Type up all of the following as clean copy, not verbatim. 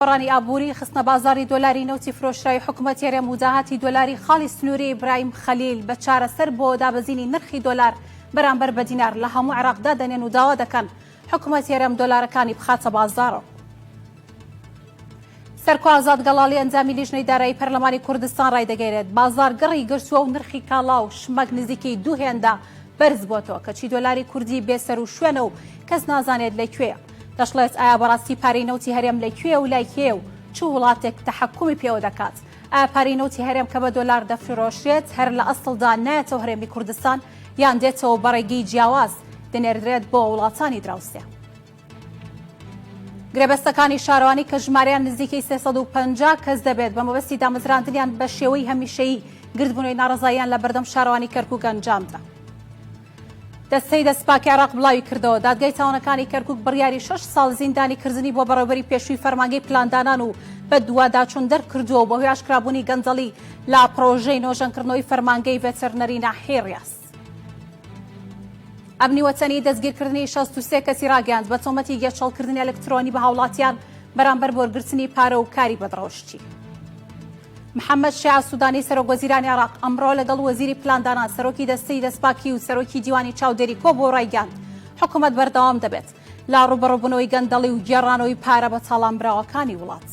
گۆڕانی ئابووری، خستنە بازاڕی دۆلاری نەوتی فرۆشراوی حکومەتی هەرێم و داهاتی دۆلاری خاڵی سنووری ئیبراهیم خەلیل بە چارەسەر بۆ دابەزینی نرخی دۆلار بەرامبەر بە دینار لە هەموو عێراق دادەنێن و داوا دەکەن حکومەتی هەرێم دۆلارەکانی بخاتە بازاڕەوە. سەرکۆ ئازاد گەڵاڵی ئەندامی لیژنەی دارایی پەرلەمانی کوردستان ڕایدەگەیەنێت، بازاڕ گڕی گرتووە و نرخی کاڵا و شمەک نزیکەی دوو هێندە بەرزبووەتەوە، کەچی دۆلاری کوردی بێ سەروشوێنە و کەس نازانێت لە کوێیە. دەشڵێت، ئایا بەڕاستی پارەی نەوتی هەرێم لە کوێیە و لای کێیە و چ وڵاتێک تەحەکومی پێوە دەکات؟ ئایا پارەی نەوتی هەرێم کە بە دۆلار دەفرۆشرێت هەر لە ئەسڵدا نایەتەوە هەرێمی کوردستان یان دێتەوە بە ڕێگەی جیاواز دەنێردرێت بۆ وڵاتانی دراوسێ؟ گرێبەستەکانی شارەوانی کە ژمارەیان نزیکەی 350 کەس دەبێت بە مەبەستی دامەزراندنیان بە شێوەی هەمیشەیی گردبوونەوەی ناڕەزاییان لە بەردەم شارەوانی کەرکوک ئەنجامدا. دەستەی دەستپاکی عێراق بڵاویکردەوە، دادگای تاوانەکانی کەرکوک بڕیاری شەش ساڵ زیندانیکردنی بۆ بەڕێوەبەری پێشووی فەرمانگەی پلاندانان و بەدواداچوون دەرکردووە و بەهۆی ئاشکرابوونی گەندەڵی لە پڕۆژەی نۆژەنکردنەوەی فەرمانگەی ڤێتەرنەری ناحیەی ڕیاز. ئەمنی وەتەنی دەستگیرکردنی 63 کەسی ڕاگەیاند بە تۆمەتی گێچەڵکردنی ئەلکترۆنی بە هاوڵاتیان بەرامبەر بە وەرگرتنی پارە و کاری بەدڕەوشتی. محەممەد شیاع سوودانی سەرۆکوەزیرانی عێراق ئەمڕۆ لەگەڵ وەزیری پلاندانان، سەرۆکی دەستەی دەستپاکی و سەرۆکی دیوانی چاودێری کۆبووە و ڕایگەیاند، حکومەت بەردەوام دەبێت لە ڕووبەڕووبوونەوەی گەندەڵی و گێڕانەوەی پارە بە تاڵانبراوەکانی وڵات.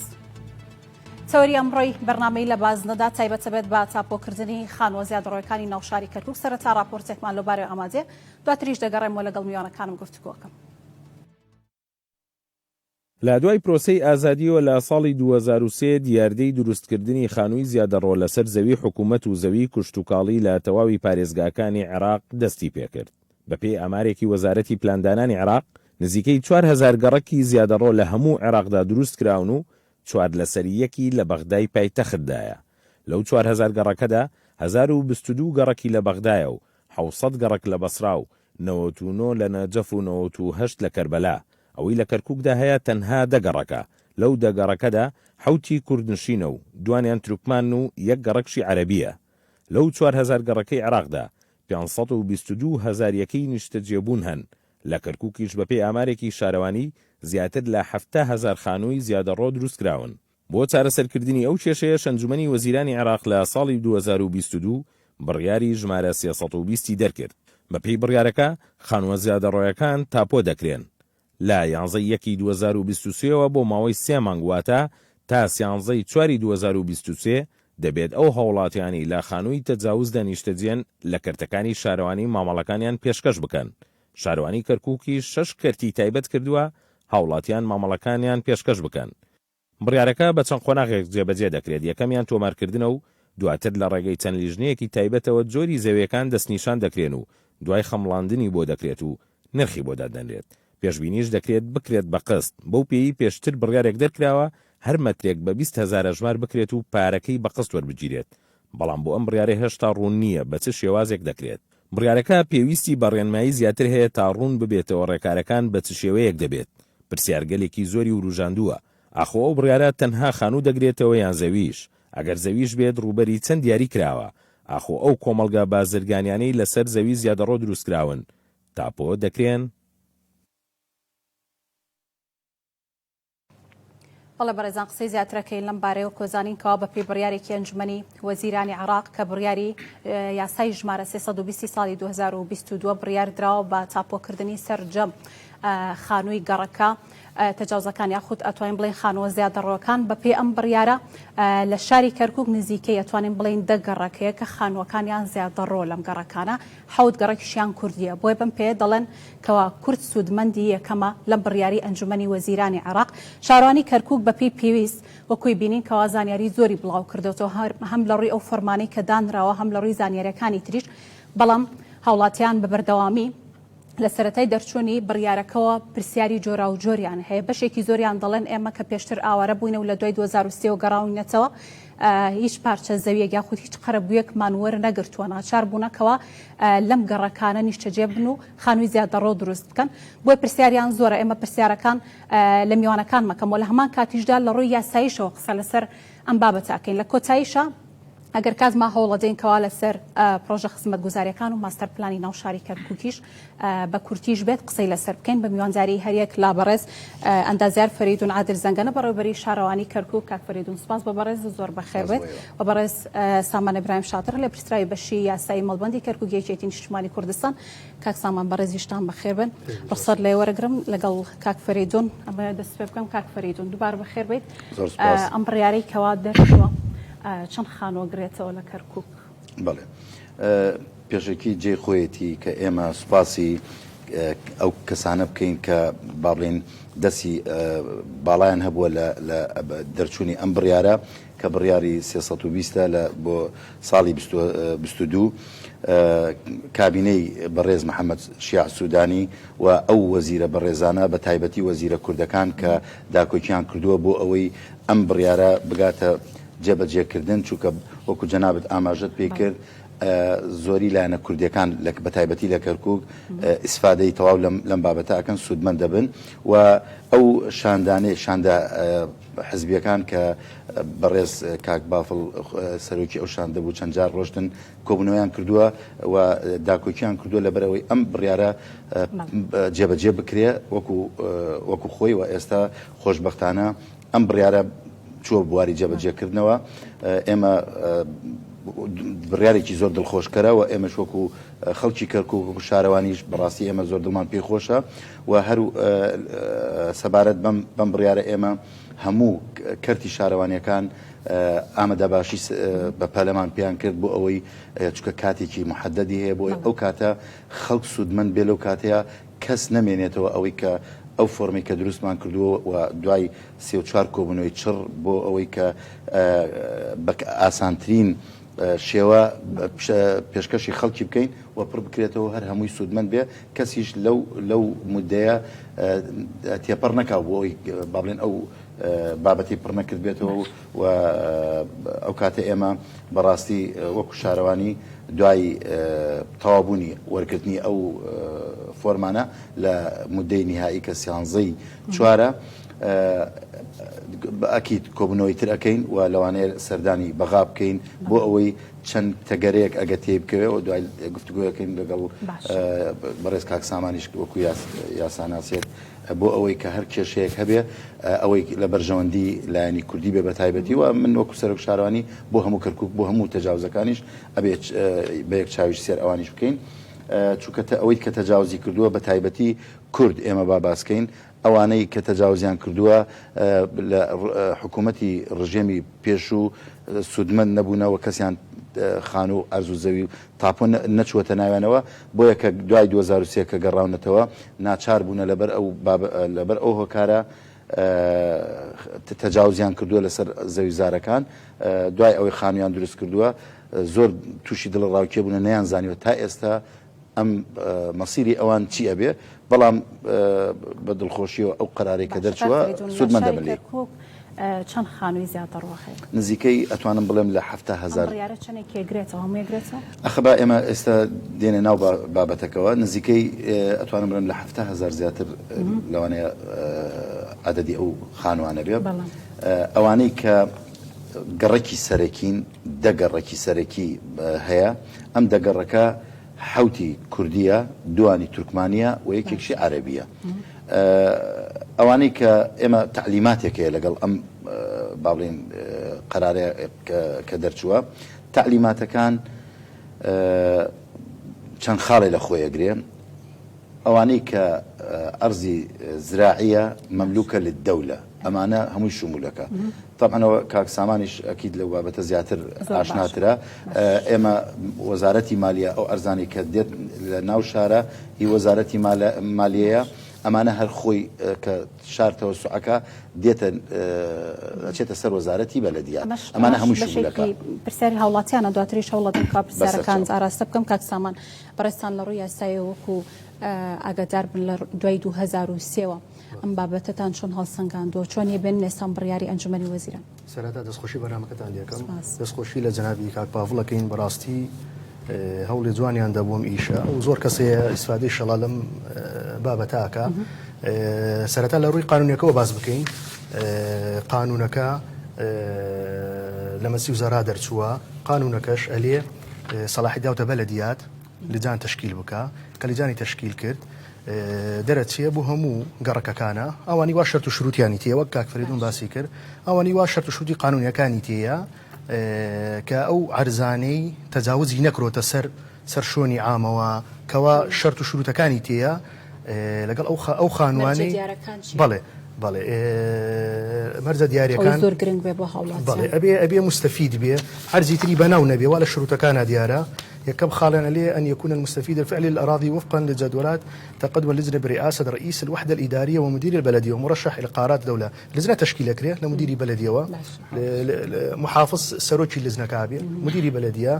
تەوەری ئەمڕۆی بەرنامەی لە بازنەدا تایبەتە بێت بە تاپۆکردنی خانووە زیادەڕۆیەکانی ناو شاری کەرکوک، سەرەتا ڕاپۆرتێکمان لەوبارەیەوە ئامادەیە، دواتریش دەگەڕێمەوە لەگەڵ میوانەکانم گفتوگۆکەم. لە دوای پرۆسەی ئازادییەوە لە ساڵی 2003 دیاردەی دروستکردنی خانووی زیادەڕۆ لەسەر زەوی حکومەت و زەوی کشتوکاڵی لە تەواوی پارێزگاکانی عێراق دەستیپێکرد. بەپێی ئامارێکی وەزارەتی پلاندانانی عێراق، نزیکەی 4000 گەڕەکی زیادەڕۆ لە هەموو عێراقدا دروستکراون و چوار لەسەر یەکی لە بەغدای پایتەختدایە. لەو 4000 گەڕەکەدا 1022 گەڕەکی لە بەغدایە و 700 گەڕەک لە بەسرا و 99 لە نەجەف و 98 لە کەربەلا. ئەوەی لە کەرکوکدا هەیە تەنها دە گەڕەکە، لەو دە گەڕەکەدا حەوتی کوردنشینە و دوانیان تورکمانن و یەک گەڕەکشی عەرەبییە. لەو 4000 گەڕەکەی عێراقدا 522 هەزار یەکەی نیشتەجێبوون هەن، لە کەرکوکیش بەپێی ئامارێکی شارەوانی زیاتر لە 70 هەزار خانووی زیادەڕۆ دروستکراون. بۆ چارەسەرکردنی ئەو کێشەیەش ئەنجومەنی وەزیرانی عێراق لە ساڵی 2022 بڕیاری ژمارە 320 ی دەرکرد. بەپێی بڕیارەکە خانووە زیادەڕۆیەکان تاپۆ دەکرێن لە یانزە ی یەکی 2023 ەوە بۆ ماوەی سێ مانگ واتە تا سیانزە ی چواری 2023 دەبێت ئەو هاوڵاتیانەی لە خانووی تەجاوزدا نیشتەجێن لە کەرتەکانی شارەوانی مامەڵەکانیان پێشکەش بکەن. شارەوانی کەرکوکیش شەش کەرتی تایبەت کردووە هاوڵاتیان مامەڵەکانیان پێشکەش بکەن. بڕیارەکە بە چەند قۆناغێک جێبەجێ دەکرێت، یەکەمیان تۆمارکردنە و دواتر لە ڕێگەی چەند لیژنەیەکی تایبەتەوە جۆری زەوییەکان دەستنیشان دەکرێن و دوای خەمڵاندنی بۆ دەکرێت و نرخی بۆ دادەنرێت. پێشبینیش دەکرێت بکرێت بە قست، بەو پێیەی پێشتر بڕیارێک دەرکراوە هەر مەترێک بە 20 هەزار ئەژمار بکرێت و پارەکەی بە قست وەربگیرێت، بەڵام بۆ ئەم بڕیارە هێشتا ڕوون نییە بە چ شێوازێک دەکرێت. بڕیارەکە پێویستی بە ڕێنمایی زیاتر هەیە تا ڕوون ببێتەوە ڕێکارەکان بە چ شێوەیەک دەبێت، پرسیارگەلێکی زۆری وروژاندووە، ئاخۆ ئەو بڕیارە تەنها خانوو دەگرێتەوە یان زەویش؟ ئەگەر زەویش بێت ڕووبەری چەند دیاری کراوە؟ ئاخۆ ئەو کۆمەڵگا بازرگانیانەی لەسەر زەوی زیادەڕۆ دروستکراون تاپۆ دەکرێن؟ بەڵێ بەڕێزان قسەی زیاترەکەین لەم بارەیەوە کۆزانین کەوا بەپێی بڕیارێکی ئەنجومەنی وەزیرانی عێراق کە بڕیاری یاسای ژمارە 320 ساڵی 2022 بڕیار دراوە بە تاپۆکردنی سەرجەم خانووی گەڕەکە تەجاوزەکان یاخود ئەتوانین بڵێین خانووە زیادەڕۆکان بەپێی ئەم بڕیارە لە شاری کەرکک نزیکەی ئەتوانین بڵێین دە گەڕەکەیە کە خانووەکانیان زیادەڕۆ لەم گەڕەکانە حەوت گەڕەکیشیان کوردیە بۆیە بەم پێیە دەڵێن کەوا کورد سوودمەندی یەکەمە لەم بڕیاری ئەنجومەنی وەزیرانی عێراق. شارەوانی کەرکوک بەپێی پێویست وەکوی بینین کەوا زانیاری زۆری بڵاو کردۆتەوە هەم لە ڕووی ئەو فەرمانەی کە دانراوە هەم لە ڕووی زانیاریەکانی تریش بەڵام هاوڵاتیان بە بەردەوامی لە سەرەتای دەرچوونی بڕیارەکەوە پرسیاری جۆراوجۆریان هەیە، بەشێکی زۆریان دەڵێن ئێمە کە پێشتر ئاوارە بووینە و لە دوای 2003 وە گەڕاوینەتەوە هیچ پارچە زەویەک یاخود هیچ قەرەبوویەکمان وەرنەگرتووە، ناچار بوونە کەوا لەم گەڕەکانە نیشتەجێ بن و خانووی زیادەڕۆ دروست بکەن. بۆیە پرسیاریان زۆرە، ئێمە پرسیارەکان لە میوانەکان مەکەم و لە هەمان کاتیشدا لە ڕووی یاساییشەوە قسە لەسەر ئەم بابەتە ئەکەین. لە کۆتاییشا. ئەگەر کات ما هەوڵەدەین کەوا لەسەر پڕۆژە خزمەتگوزاریەکان و ماستەر پلانی ناو شاری کەرکوکیش بە کورتیش بێت قسەی لەسەر بکەین بە میوانداری هەریەک لا بەڕێز ئەندازیار فەریدون عادل زەنگەنە بەڕێوبەری شارەوانی کەرکوک کاک فەریدون سپاس بە بەڕێز زۆر بەخێر بێت و بەڕێز سامان ئیبراهیم شاتر لێپرسراوی بەشی یاسایی مەڵبەندی کەرکوک یەکێتی نیشتمانی کوردستان کاک سامان بەڕێزیشتان بەخێر بن ڕوخسەت لێ وەرەگرم لەگەڵ کاک فەریدون ئەمە دەست پێ بکەم کاک فەریدون دووبارە بەخێر بیت ئەم بڕیارەی کەوا دەرچووە چەند خانووە گرێتەوە لە کەرکک بەڵێ پێشەکی جێی خۆیەتی کە ئێمە سوپاسی ئەو کەسانە بکەین کە با بڵێین دەستی باڵایان هەبووە لە دەرچوونی ئەم بڕیارە کە بڕیاری 320 لە بۆ ساڵی 22 کابینەی بەڕێز محەممەد شیاع سوودانی و ئەو وەزیرە بەڕێزانە بە تایبەتی وەزیرە کوردەکان کە داکۆکیان کردووە بۆ ئەوەی ئەم بڕیارە بگاتە جێبەجێکردن چونکە وەکو جەنابت ئاماژەت پێی کرد زۆری لایەنە کوردیەکان بە تایبەتی لە کەرکک ئیسفادەی تەواو لەم بابەتە ئەکەن سوودمەند دەبن و ئەو شاندانەی شاندە حزبیەکان کە بەڕێز کاک بافڵ سەرۆکی ئەو شاندە بوو چەند جار ڕۆشتن کۆبوونەوەیان کردووە و داکۆکیان کردووە لەبەرەوەی ئەم بڕیارە جێبەجێ بکرێ وەکو وەکو خۆی و ئێستا خۆشببختانە ئەم بڕیارە چووە بواری جێبەجێکردنەوە، ئێمە بڕیارێکی زۆر دڵخۆشکەرە و ئێمەش وەکو خەڵکی کەرکوک وەکو شارەوانیش بەڕاستی ئێمە زۆر دڵمان پێی خۆشە و هەر سەبارەت بەم بەم بڕیارە ئێمە هەموو کەرتی شارەوانیەکان ئامادەباشی بە پەلەمان پێیان کرد بۆ ئەوەی چکە کاتێکی محەددی هەیە بۆ ئەو کاتە خەڵک سوودمەند بێ لەو کاتەیە کەس نەمێنێتەوە ئەوەی کە ئەو فۆرمەی کە دروستمان کردووە و دوای سێ و چوار کۆبوونەوەی چڕ بۆ ئەوەی کە بە ئاسانترین شێوە پێشکەشی خەڵکی بکەین و پڕ بکرێتەوە هەر هەمووی سوودمەند بێ کەسیش لەو لەو مودەیە تێپەڕ نەکا بۆ ئەوەی با بڵێن ئەو بابەتی پڕ نەکردبێتەوە و ئەو کاتە ئێمە بەڕاستی وەکو شارەوانی دوای تەواوبوونی وەرگرتنی ئەو فۆرمانە لە مودەی نیهایی کە سیانزەی چوارە ئەکید کۆبوونەوەی تر ئەکەین و لەوانەیە سەردانی بەغا بکەین بۆ ئەوەی چەند تەگەرەیەک ئەگە تێی بکەوێ و دوای گفتوگۆیەکەین لەگەڵ بەڕێز کاک سامانیش وەکو یاساناسێک بۆ ئەوەی کە هەر کێشەیەک هەبێ ئەوەی لە بەرژەوەندی لایەنی کوردی بێ بە تایبەتی و من وەکو سەرۆک شارەوانی بۆ هەموو کەرکوک بۆ هەموو تەجاوزەکانیش ئەبێ بە یەک چاویش سێر ئەوانیش بکەین چونکە ئەوەی کە تەجاوزی کردووە بە تایبەتی کورد ئێمە با باسکەین ئەوانەی کە تەجاوزیان کردووە لە حکوومەتی ڕژێمی پێشوو سوودمەند نەبوونە و کەسیان خانوو و ئەرز و زەوی و تاپۆ نەچووەتە ناویانەوە، بۆیە کە دوای 2003 کە گەڕاونەتەوە ناچار بوونە لەبەر ئەو لەبەر ئەو هۆکارە تەجاوزیان کردووە لەسەر زەویزارەکان دوای ئەوەی خانوویان دروست کردووە زۆر تووشی دڵەڕاوکێ بوونە نەیانزانیوە تا ئێستا ئەم مەسیری ئەوان چی ئەبێ بەڵام بە دڵخۆشیەوە ئەو قەرارەی کە دەرچووە سوودمەند دەبن لێی. چەند خانووی زیاد دەڕوخێت؟ نزیکەی ئەتوانم بڵێم لە 70 هەزار. ئەم بڕیارە چەندێک یەگرێتەوە؟ هەموو یەگرێتەوە؟ ئەخە با ئێمە ئێستا دێنە ناو بابەتەکەوە نزیکەی ئەتوانم بڵێم لە 70 هەزار زیاتر لەوانەیە عەدەدی ئەو خانووانە بێ. ئەوانەی کە گەڕەکی سەرەکین دە گەڕەکی سەرەکی هەیە، ئەم دە گەڕەکە حەوتی کوردییە، دووانی تورکمانییە و یەکێکشی عەرەبییە. ئەوانەی کە ئێمە تەعلیماتێک هەیە لەگەڵ ئەم با بڵێین قەرارە کە دەرچووە، تەعلیماتەکان چەند خاڵێ لە خۆی ئەگرێ. ئەوانەی کە ئەرزی زراعیە مەملوکە للدەولە ئەمانە هەمووی شمولەکە تەبعەن ئەوە کاک سامانیش ئەکید لەو بابەتە زیاتر ئاشناترە ئێمە وەزارەتی مالیە ئەو ئەرزانەی کە دێت لە ناو شارە هی وەزارەتی مالیەیە ئەمانە هەر خۆی کە شار تەوەسوعەکە دێتە ئەچێتە سەر وەزارەتی بەلەدیات ئەمانە هەمووی شمولەکە. پرسیاری هاوڵاتیانە دواتریش هەوڵەدەم کە پرسیارەکان ئاراستە بکەم کاک سامان بەڕێزتان لە ڕووی یاساییەوە وەکو ئاگادار بن لە دوای 2003 وە ئەم بابەتەتان چۆن هەڵسەنگاندووە چۆن یەبێن ئێستا بڕیاری ئەنجومەنی وەزیران؟ سەرەتا دەستخۆشی بەرنامەکەتان لێکەم دەستخۆشی لە جەنابی کاک پاڤڵ ئەکەین بەڕاستی هەوڵی جوانیان دەبوو ئەم ئیشە و زۆر کەس هەیە ئیسفادەی شەڵا لەم بابەتە ئەکا سەرەتا لە ڕووی قانونەکەەوە باس بکەین قانونەکە لە مەجلسی وزەرا دەرچووە، قانوونەکەش ئەلێ سەلاحی داوتە بەلەدیات لجان تەشکیل بکا، کە لجانی تەشکیل کرد دەرەچێ بۆ هەموو گەڕەکەکانە، ئەوانی وا شەرت و شروتیانی تێیە وەک کاک فەریدون باسی کرد، ئەوانی وا شەرت و شروتی قانوونیەکانی تێیە کە ئەو عەرزانەی تەجاوزی نەکرۆتە سەر سەر شۆنی عامەوە کەوا شەرت و شروتەکانی تێیە لەگەڵ ئەو ئەو خانووانەی مەرجە دیارەکان چین؟ بەڵێ بەڵێ مەرجە دیارەکان ئەوەی زۆر گرنگ بێ بۆ هاوڵاتیان بەڵێ ئەبێ ئەبێ مستەفید بێ عەرزی تری بەناو نەبێ وا لە شروتەکانا دیارە یەکەم خاڵیان ئەلێ أن يكون المستفيد الفعلي للأراضي وفقا للجدولات تقدم اللجنة برئاسة رئيس الوحدة الإدارية ومدير البلدية ومرشح إلى قرارات دولة لجنە تەشکیل ئەکرێ لە مدیری بەلەدیەوە محافظ سەرۆکی لجنەکە بێ مدیری بەلەدیە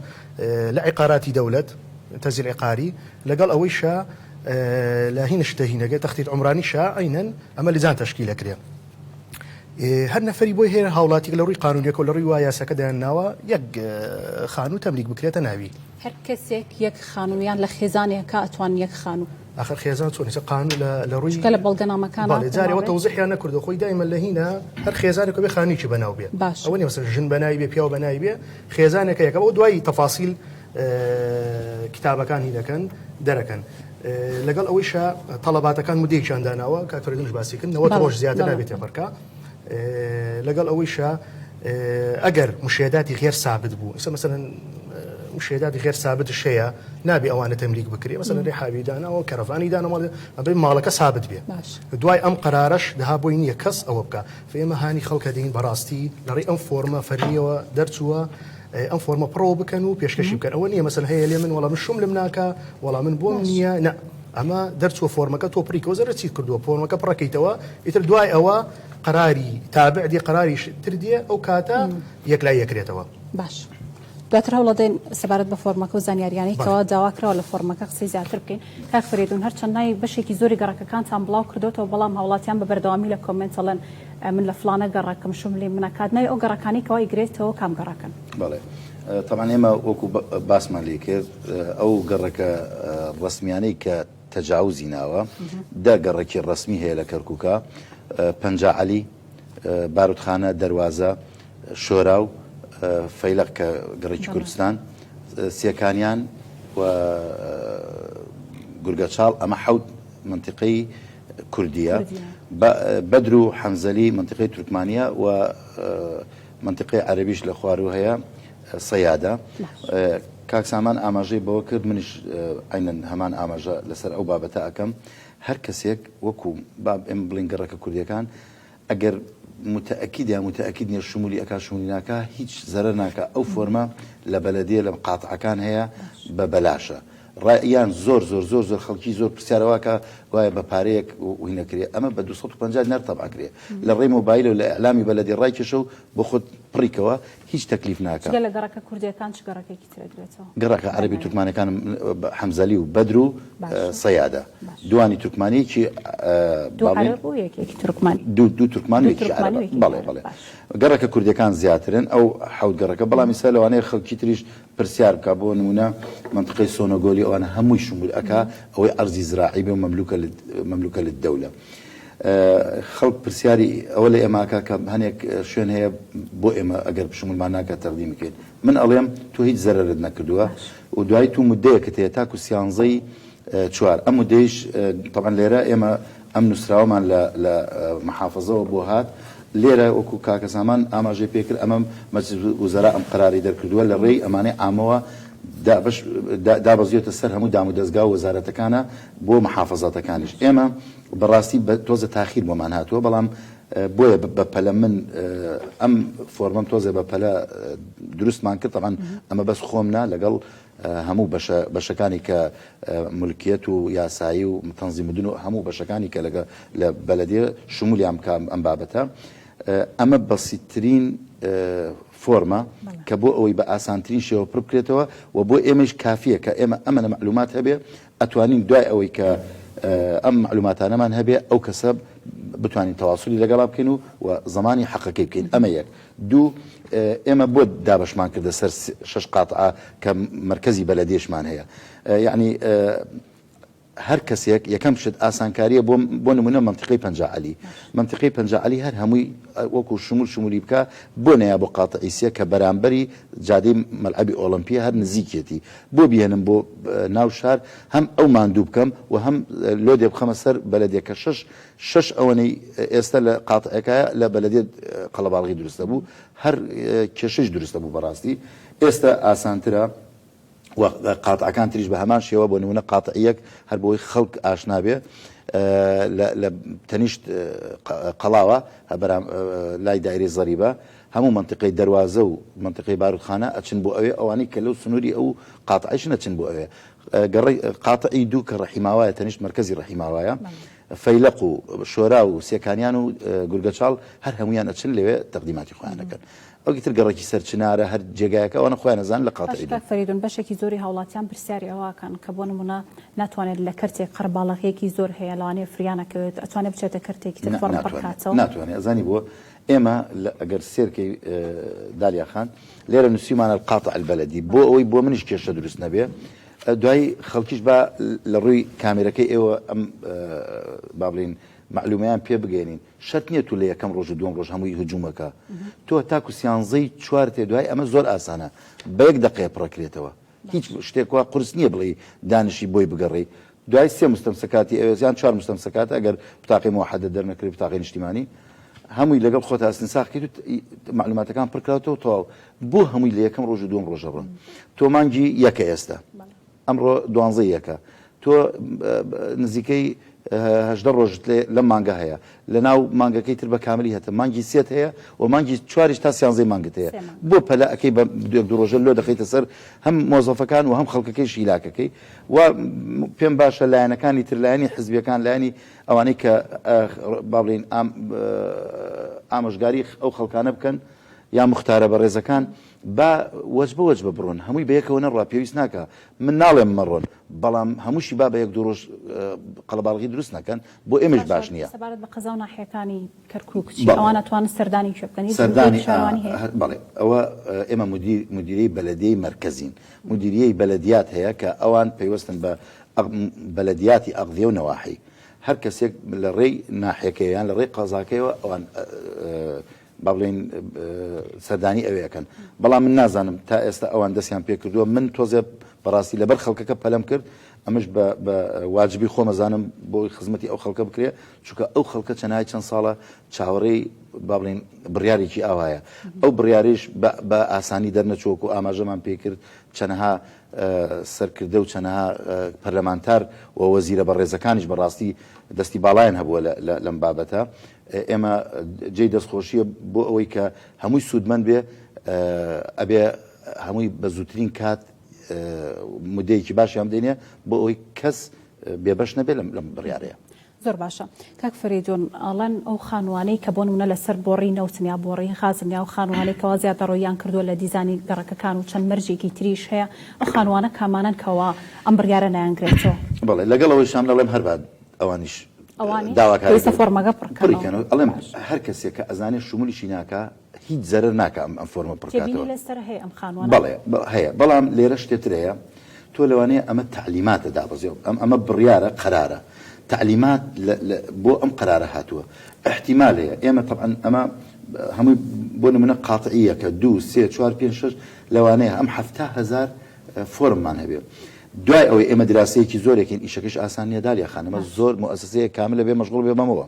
لە عیقاراتی دەولەت تەزیل عیقاری لەگەڵ ئەوەیشا لە هینش تەهینەکە تەختیت عومرانیشا عەینەن ئەمە لجان تەشکیل ئەکرێ هەر نەفەری بۆی هەیە هاوڵاتیک لە ڕووی قانونیەکەوە لە ڕووی وا یاساکە دایان ناوە یەک خانوو تەملیک بکرێتە ناوی. هەر کەسێک یەک خانوو یان لە خێزانێکا ئەتوان یەک خانوو. ئاخر خێزان چۆن ئێستا قانون لە لە ڕووی چونکە لە بەڵگەنامەکان بەڵێ جارێ ئەوە تەوزیحیان نەکردووە خۆی دایمە لە هینە هەر خێزانێک بێ خانوویەکی بەناو بێ باشە ئەوە نیە مەسەلەن ژن بەناوی بێ پیاو بەناوی بێ خێزانێکە یەکە ئەوە دوای تەفاسیل کتابەکان هی دەکەن دەرەکەن لەگەڵ ئەوەیشا تەڵەباتەکان مدەیەکیان داناوە کاک فەرەدونش باسی کرد 90 ڕۆژ زیاتر نابێت تێپەرکا لەگەڵ ئەوەیشا ئەگەر مشێداتی غێر سابت بوو ئێستا مەسەلەن مشێداتی غێر سابتش هەیە نابێ ئەوانە تەملیک بکرێ مەسەلەن ڕێحاوی داناوە کەرەڤانی داناوە ماڵ ئەبێ ماڵەکە سابت بێ دوای ئەم قەرارەش دەها بۆی نییە کەس ئەوە بکا ئێمە هانی خەڵکە دەین بەڕاستی لەڕێی ئەم فۆرمە فەرمیەوە دەرچووە ئەم فۆرمە پڕەوە بکەن و پێشکەشی بکەن ئەوە نییە مەسەن هەیە لێ من وەڵا من شوم لم ناکە وەڵا من بۆم نییە نە ئەمە دەرچووە فۆرمەکە تۆ پڕیکەوە زەرە چیت کردووە فۆرمەکە پڕەکەیتەوە ئیتر دوای ئەوە قەراری تابع دێ قەراری تر دێ ئەو کاتە یەکلای یەکرێتەوە. باش دواتر هەوڵەدەین سەبارەت بە فۆرمەکە و زانیاریانەی کەوا داوا کراوە لە فۆرمەکە قسەی زیاتر بکەین. کاک فەرەیدون هەرچەند ناوی بەشێکی زۆری گەڕەکەکانتان بڵاو کردۆتەوە بەڵام هاوڵاتیان بە بەردەوامی لە کۆمێنت ئەڵێن من لە فڵانە گەڕەکم شملی منە کات ناوی ئەو گەڕەکانەی کەوا ئیگرێتەوە کام گەڕەکەن؟ بەڵێ تەبعەن ئێمە وەکو باسمان لێ کرد ئەو گەڕەکە ڕەسمیانەی کە تەجاوزی ناوە دە گەڕەکی ڕەسمی هەیە لە کەرکوکا پەنجا عەلی باروتخانە دەروازە شۆراو فەیلەق کە گەڕەکی کوردستان سێکانیان و گورگەچاڵ ئەمە حەوت مەنتیقەی کوردیە بەدر و حەنزەلی مەنتیقەی تورکمانیە و مەنتیقەی عەرەبیش لە خواروو هەیە سەیادە کاک سامان ئاماژەی بەوە کرد منیش عەینەن هەمان ئاماژە لەسەر ئەو بابەتە ئەکەم هەر کەسێک وەکو با ئێمە بڵێین گەڕەکە کوردیەکان ئەگەر متەئەکید یان متەئەکید نیە شمولی ئەکا شمولی ناکا هیچ زەرەر ناکا ئەو فۆرمە لە بەلەدیە لە قاتعەکان هەیە بە بەلاشە ڕایان زۆر زۆر زۆر زۆر خەڵکی زۆر پرسیار واکە گوایە بە پارەیەک وی نەکرێ ئەمە بە 250 دینار تەبع کرێ لە ڕێی مۆبایلەوە لە ئیعلامی بەلەدی ڕایکێشە و بۆ خۆت پڕیکەوە هیچ تەکلیف ناکا. جگە لە گەڕەکە کوردیەکان چ گەڕەکێکی تر ئەگرێتەوە؟ گەڕەکە عەرەبی تورکمانەکان حەمزەلی و بەدر و سەیادە دوانی تورکمانی یەکی دوو عەرەب و یەکێکی تورکمان. دوو تورکمان و یەکێکی عەرەبە بەڵێ بەڵێ گەڕەکە کوردیەکان زیاترن ئەو حەوت گەڕەکە بەڵام ئیستا لەوانەیە خەڵکی تریش پرسیار بکا بۆ نمونە مەنتقەی سۆنۆگۆلی ئەوانە هەمووی شمول ئەکا ئەوەی ئەرزی زراعی بێ و مەملوکە مەملوکە للدەولە خەڵک پرسیاری ئەوە لە ئێمە ئەکا کە هەنێک شوێن هەیە بۆ ئێمە ئەگەر شمولمان ناکا تەقدیمی کەین من ئەڵێم تۆ هیچ زەرەرت نەکردووە و دوایی تو مدەیەکت هەیە تاکو سیانزەی چوار ئەم مدەیش تەبعەن لێرە ئێمە ئەم نووسراوەمان لە لە محافزەوە بۆ هات لێرە وەکو کاکە سامان ئاماژەی پێکرد ئەمە مەجلس وزەرا ئەم قەرارەی دەرکردووە لە ڕێی ئەمانەی عامەوە دابەش دابەزیۆتە سەر هەموو دامودەزگا و وەزارەتەکانە بۆ محافزاتەکانیش ئێمە بەڕاستی بە تۆزە تاخیر بۆمان هاتووە بەڵام بۆیە بە پەلە من ئەم فۆرمەم تۆزێ بە پەلە دروستمان کرد تەبعەن ئەمە بەس خۆم نا لەگەڵ هەموو بەشە بەشەکانی کە ملکیەت و یاسایی و تەنزیم مدن و هەموو بەشەکانی کە لەگە لە بەلەدیە شمولیان بکە ئەم بابەتە ئەمە بەسیترین فۆرمە کە بۆ ئەوەی بە ئاسانترین شێوە پڕ بکرێتەوە و بۆ ئێمەیش کافیە کە ئێمە ئەمەنە مەعلومات هەبێ ئەتوانین دوای ئەوەی کە ئەم مەعلوماتانەمان هەبێ ئەو کەسە بتوانین تەواسولی لەگەڵا بکەین و و زەمانی حەقەکەی بکەین ئەمە یەک دوو ئێمە بۆ دابەشمان کردە سەر شەش قاتعە کە مەرکەزی بەلەدیەشمان هەیە یەعنی. هەر کەسێک یەکەم شت ئاسانکاریە بۆ بۆ نمونە مەنتیقەی پەنجا عەلی مەنتیقەی پەنجا عەلی هەر هەمووی وەکو شمول شمولی بکا بۆ نەیا بۆ قاتعی سێ کە بەرامبەری جادەی مەلعەبی ئۆڵەمپیە هەر نزیکیەتی بۆ بیهێنم بۆ ناو شار هەم ئەو ماندوو بکەم و هەم لۆدێ بخەمە سەر بەلەدێ کە شەش شەش ئەوەنەی ئێستا لە قاتعەکایە لە بەلەدێ قەڵەباڵغی دروست دەبوو هەر کێشەیش دروست دەبوو بەڕاستی ئێستا ئاسانترە. و قاتعەکان تریش بە هەمان شێوە بۆ نمونە قاتعی یەک هەر بۆی خەڵک ئاشنا بێ لە تەنیشت قەڵاوە بەرام لای دایرەی زەریبە هەموو منطقەی دەروازە و منطقەی باروتخانە ئەچن بۆ ئەوێ ئەوانەی کە لەو سنووری ئەو قاتعیش نەچن بۆ ئەوێ گەڕی قاتعی دوو کە ڕەحیماوایە تەنیشت مەرکەزی ڕەحیماوایە فەیلەق و شۆرا و سێکانیان و گورگەچاڵ هەر هەمویان ئەچن لەوێ تەقدیماتی خۆیان دەکەن ئەوکی تر گەڕەکی سەر چنارە هەر جێگایەکە ئەوانە خۆیان ئەزانن لە قاتعی باشە کاک فەریدون بەشێکی زۆری هاوڵاتیان پرسیاری ئەوە ئەکەن کە بۆ نمونە ناتوانێت لە کەرتێک قەرەباڵەغیەکی زۆر هەیە لەوانەیە فریا نەکەوێت ئەتوانێت بچێتە کەرتێکی تر نا فۆرم پڕ ناتوانێت کاتەوە؟ ناتوانێت ئەزانی بۆ ئێمە لە ئەگەر سێرکەی دالیا خان لێرە نوسیومانە القاطع البلدی بۆ ئەوەی بۆ منیش کێشە دروست نەبێ دوای خەڵکیش با لە ڕووی کامێرەکەی ئێوە ئەم با بڵێین مەعلومەیان پێ بگەیەنین شەرت نیە تو لە یەکەم ڕۆژ و دووەم ڕۆژ هەمووی هجومەکە تۆ تاکو سیانزەی چوار تێ دوای ئەمە زۆر ئاسانە بە یەک دەقەیە پڕەکرێتەوە هیچ شتێک وا قورس نیە بڵێی دانیشی بۆی بگەڕێی دوای سێ مستەمسەکاتی ئەوێ یان چوار مستەمسەکات ئەگەر بتاقەی موحەدە دەرنەکرێ بتاقەی نیشتیمانی هەمووی لەگەڵ خۆت ئەستنساخ کەیت و مەعلوماتەکان پڕکراوەتەوە تەواو بۆ هەمووی لە یەکەم ڕۆژ و دووەم ڕۆژە ڕۆن تۆ مانگی یەکە ئێستا ئەمڕۆ دوانزەی یەکە تۆ نزیکەی 18 ڕۆژت لەم مانگە هەیە لە ناو مانگەکەی تر بە کاملی هەتە مانگی سێت هەیە و مانگی چواریش تا سیانزەی مانگت هەیە بۆ پەلە ئەەکەی بە دوێک دوو ڕۆژە لۆ دەخەیتە سەر هەم مۆزەفەکان و هەم خەڵکەکەی شیلاکەکەی و پێم باشە لایەنەکانی تر لایەنی حزبیەکان لایەنی ئەوانەی کە با بڵێین ئامۆژگاری ئەو خەڵکانە بکەن یا مختارە بەڕێزەکان با وەجبە وەجبە بڕۆن هەمووی بەیەکەوە نەڕوا پێویست ناکا من ناڵێم مەڕۆن بەڵام هەمووشی با بە یەک دوو ڕۆژ قەڵەباڵغی دروست نەکەن بۆ ئێمەش باش نییە. سەبارەت بە قەزا و ناحیەکانی کەرکوک چی؟ ئەوان ئەتوانن سەردانی کوێ بکەن؟ هیچ سەردانی شارەوانی هەیە؟ بەڵێ ئەوە ئێمە مدیر مدیرەی بەلەدیەی مەرکەزین مدیریەی بەلەدیات هەیە کە ئەوان پەیوەستن بە بەلەدیاتی ئەقضیە و نەواحی هەر کەسێک لە ڕێی ناحیەکەی یان لە ڕێی قەزاکەیەوە ئەوان با بڵێین سەردانی ئەوێ ئەکەن بەڵام من نازانم تا ئێستا ئەوان دەستیان پێکردووە من تۆزێ بەڕاستی لەبەر خەڵکەکە پەلەم کرد ئەمەش بە واجبی خۆمەزانم بۆی خزمەتی ئەو خەڵکە بکرێ چونکە ئەو خەڵکە چەنای چەند ساڵە چاوەڕێی با بڵێین بڕیارێکی ئاوایە ئەو بڕیاریش بە ئاسانی دەرنەچووەک و ئاماژەمان پێکرد چەنەها سەرکردە و چەنەها پەرلەمانتار و وەزیرە بەڕێزەکانیش بەڕاستی دەستی باڵایان هەبووە لەم بابەتە ئێمە جێی دەستخۆشیە بۆ ئەوەی کە هەمووی سوودمەند بێ ئەبێ هەمووی بە زووترین کات مدەیەکی باشیان بدەینێ بۆ ئەوەی کەس بێبەش نەبێ لەم بڕیارەیە. زۆر باشە کاک فەرەیدون ئەڵێن ئەو خانوانەی کە بۆ نمونە لەسەر بۆڕی نەوتن یا بۆڕی غازن یا ئەو خانوانەی کەوا زیادەڕۆییان کردووە لە دیزانی گەڕەکەکان و چەند مەرجێکی تریش هەیە ئەو خانوانە کامانەن کەوا ئەم بڕیارە نایانگرێتەوە؟ بەڵێ لەگەڵ ئەوەیشام ئەڵێم هەر با ئەوانیش ئەوانیش داواکاری پێویستە فۆرمەکە پڕ پڕی کەنەوە. کەنەوە ئەڵێم باش. هەر کەسێک کە ئەزانێ شمولیشی ناکا هیچ زەرەر ناکا ئەم ئەم فۆرمە پڕ تێبینی کاتەوە. لەسەر هەیە ئەم خانوانە؟ بەڵێ هەیە بەڵام لێرە شتێ تر هەیە تۆ لەوانەیە ئەمە تەعلیماتە دابەزێ ئەم ئەمە بڕیارە قەرارە تەعلیمات لە لە بۆ ئەم قەرارە هاتووە ئیحتیمال هەیە ئێمە تەبعەن ئەمە هەمووی بۆ نمونە قاتعییەکە دوو سێ چوار پێنج شەش لەوانەیە ئەم 70,000 فۆرممان هەبێ دوای ئەوەی ئێمە دراسەیەکی زۆرێکین ئیشەکەش ئاسان نییە دالیا خان ئەمە زۆر موئەسەسەیەک کاملە بێ مەشغوڵ بێ بەمەوە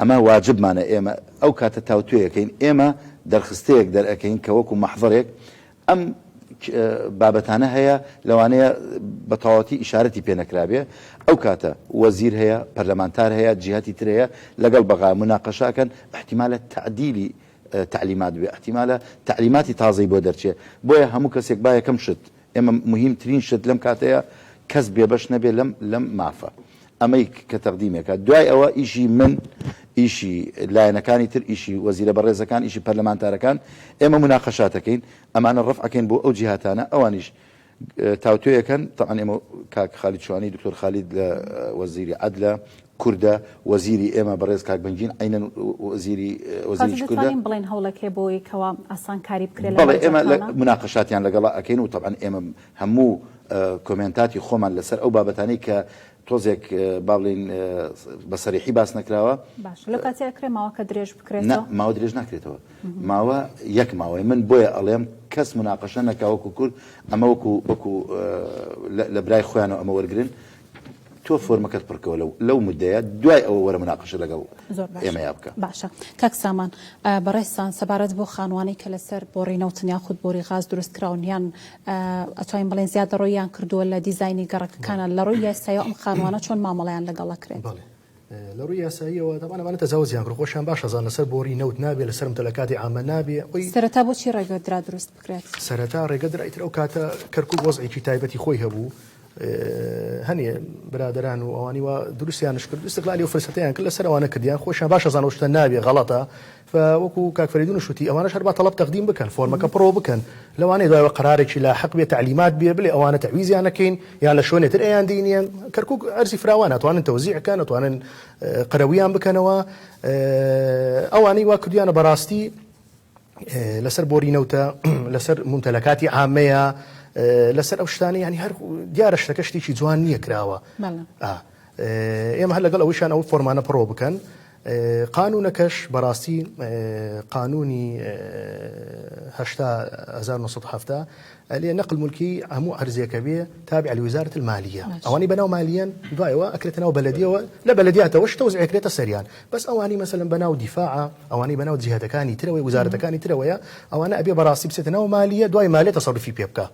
ئەمە واجبمانە ئێمە ئەو کاتە تاوتوێیەکەین ئێمە دەرخستەیەک دەرئەکەین کە وەکو مەحضەرێک ئەم بابەتانە هەیە لەوانەیە بە تەواوەتی ئیشارەتی پێ نەکرابێ ئەو کاتە وەزیر هەیە پەرلەمانتار هەیە جیهەتی تر هەیە لەگەڵ بەغا مناقەشە ئەکەن ئیحتیمالە تەعدیلی تەعلیمات بێ ئیحتیمالە تەعلیماتی تازەی بۆ دەرچێ بۆیە هەموو کەسێک با یەکەم شت ئێمە موهیم ترین شت لەم کاتەیە کەس بێبەش نەبێ لەم لەم مافە ئەمەی کە تەقدیمێکە دوای ئەوە ئیشی من ئیشی لایەنەکانی تر ئیشی وەزیرە بەڕێزەکان ئیشی پەرلەمانتارەکان ئێمە موناقەشاتەکەین ئەمانە ڕەفعەکەین بۆ ئەو جیهاتانە ئەوانیش تاوتوێیەکەن تەبعەن ئێمە کاک خالید شوانی دکتۆر خالید لە وەزیری عەدلە کوردە وەزیری ئێمە بەڕێز کاک بەنگین عەینەن وەزیری وەزیریش کاک کوردە. دەتوانین بڵێین هەوڵێک هەیە بۆ ئەوەی کەوا ئاسانکاری بکرێت لە بەڵێ ئێمە لە مەرجەکانا؟ موناقەشاتیان لەگەڵا ئەکەین و تەبعەن ئێمە هەموو کۆمێنتاتی خۆمان لەسەر ئەو بابەتانەی کە. تۆزێک با بڵێین بە سەریحی باس نەکراوە. باشە لەو کاتەی ئەکرێ ماوەکە درێژ بکرێتەوە؟ نا ماوە درێژ ناکرێتەوە ماوە یەک ماوەیە من بۆیە ئەڵێم کەس موناقەشە نەکا وەکو کورد ئەمە وەکو وەکو لە برای خۆیانەوە ئەمە وەرگرن تۆ فۆرمەکەت پڕکەوە لەو لەو مدەیە دوای ئەوە وەرە مناقەشە لەگەڵ زۆر باشە ئێمەیا بکە. باشە کاک سامان بەڕێزتان سەبارەت بۆ خانوانەی کە لەسەر بۆڕی نەوتن یاخود بۆری غاز دروست کراون یان ئەتوانین بڵێین زیادەڕۆییان کردووە لە دیزاینی گەڕەکەکانە لە ڕووی یاساییەوە ئەم خانوانە چۆن مامەڵەیان لەگەڵ ئەکرێت؟ بەڵێ لە ڕووی یاساییەوە تەبعەن ئەمانە تەجاوزیان کرد خۆشیان باش ئەزانن لەسەر بۆڕی نەوت نابێ لەسەر ممتەلەکاتی عامە نابێ ئەوەی سەرەتا بۆچی ڕێگە درا دروست بکرێت؟ سەرەتا ڕێگە درا ئیتر ئەو کاتە کەرکوک وەزعێکی تایبەتی خۆی هەبوو هەنێ برادەران و ئەوانی وا دروستیانش کرد ئیستغلالی ئەو فرسەتەیان کرد لەسەر ئەوانە کردیان خۆشیان باش ئەزانن ئەو شتە نابێ غەڵەتە وەکو کاک فەریدونش وتی ئەوانەش هەر با تەڵەب تەقدیم بکەن فۆرمەکە پڕۆ بکەن لەوانەیە دوایەوە قەرارێکی لاحق بێ تەعلیمات بێ بلێ ئەوانە تەعویزیان نەکەین یان لە شوێنێ تر ئەیان دینیان کەرکوک ئەرزی فراوانە ئەتوانن تەوزیع کەن ئەتوانن قەرەویان بکەنەوە ئەوانەی وا کردیانە بەڕاستی لەسەر بۆری نەوتە لەسەر ممتەلەکاتی عامەیە لەسەر ئەو شتانە ینی هەر دیارە شتەکە شتێکی جوان نییە کراوە ئێمە هەر لەگەڵ ئەوەیشان ئەو فۆرمانە پڕۆ بکەن قانونەکەش بەڕاستی قانونی 1970 ئەلێ نقل ملکی هەموو عەرزێکە بێ تابع لوزارة المالیە ئەوانەی بەناو مالیەن دوایەوە ئەکرێتە ناو بەلەدیەوە لە بەلەدیاتەوەش تەوزیع ئەکرێتە سەریان بەس ئەوانەی مەسەلەن بەناو دیفاعە ئەوانەی بەناو جیهەتەکانی ترەوەی وزارەتەکانی ترەوەیە ئەوانە ئەبێ بەڕاستی بچێتە ناو مالیە دوای مالیە تەسەروفی پێ بکا.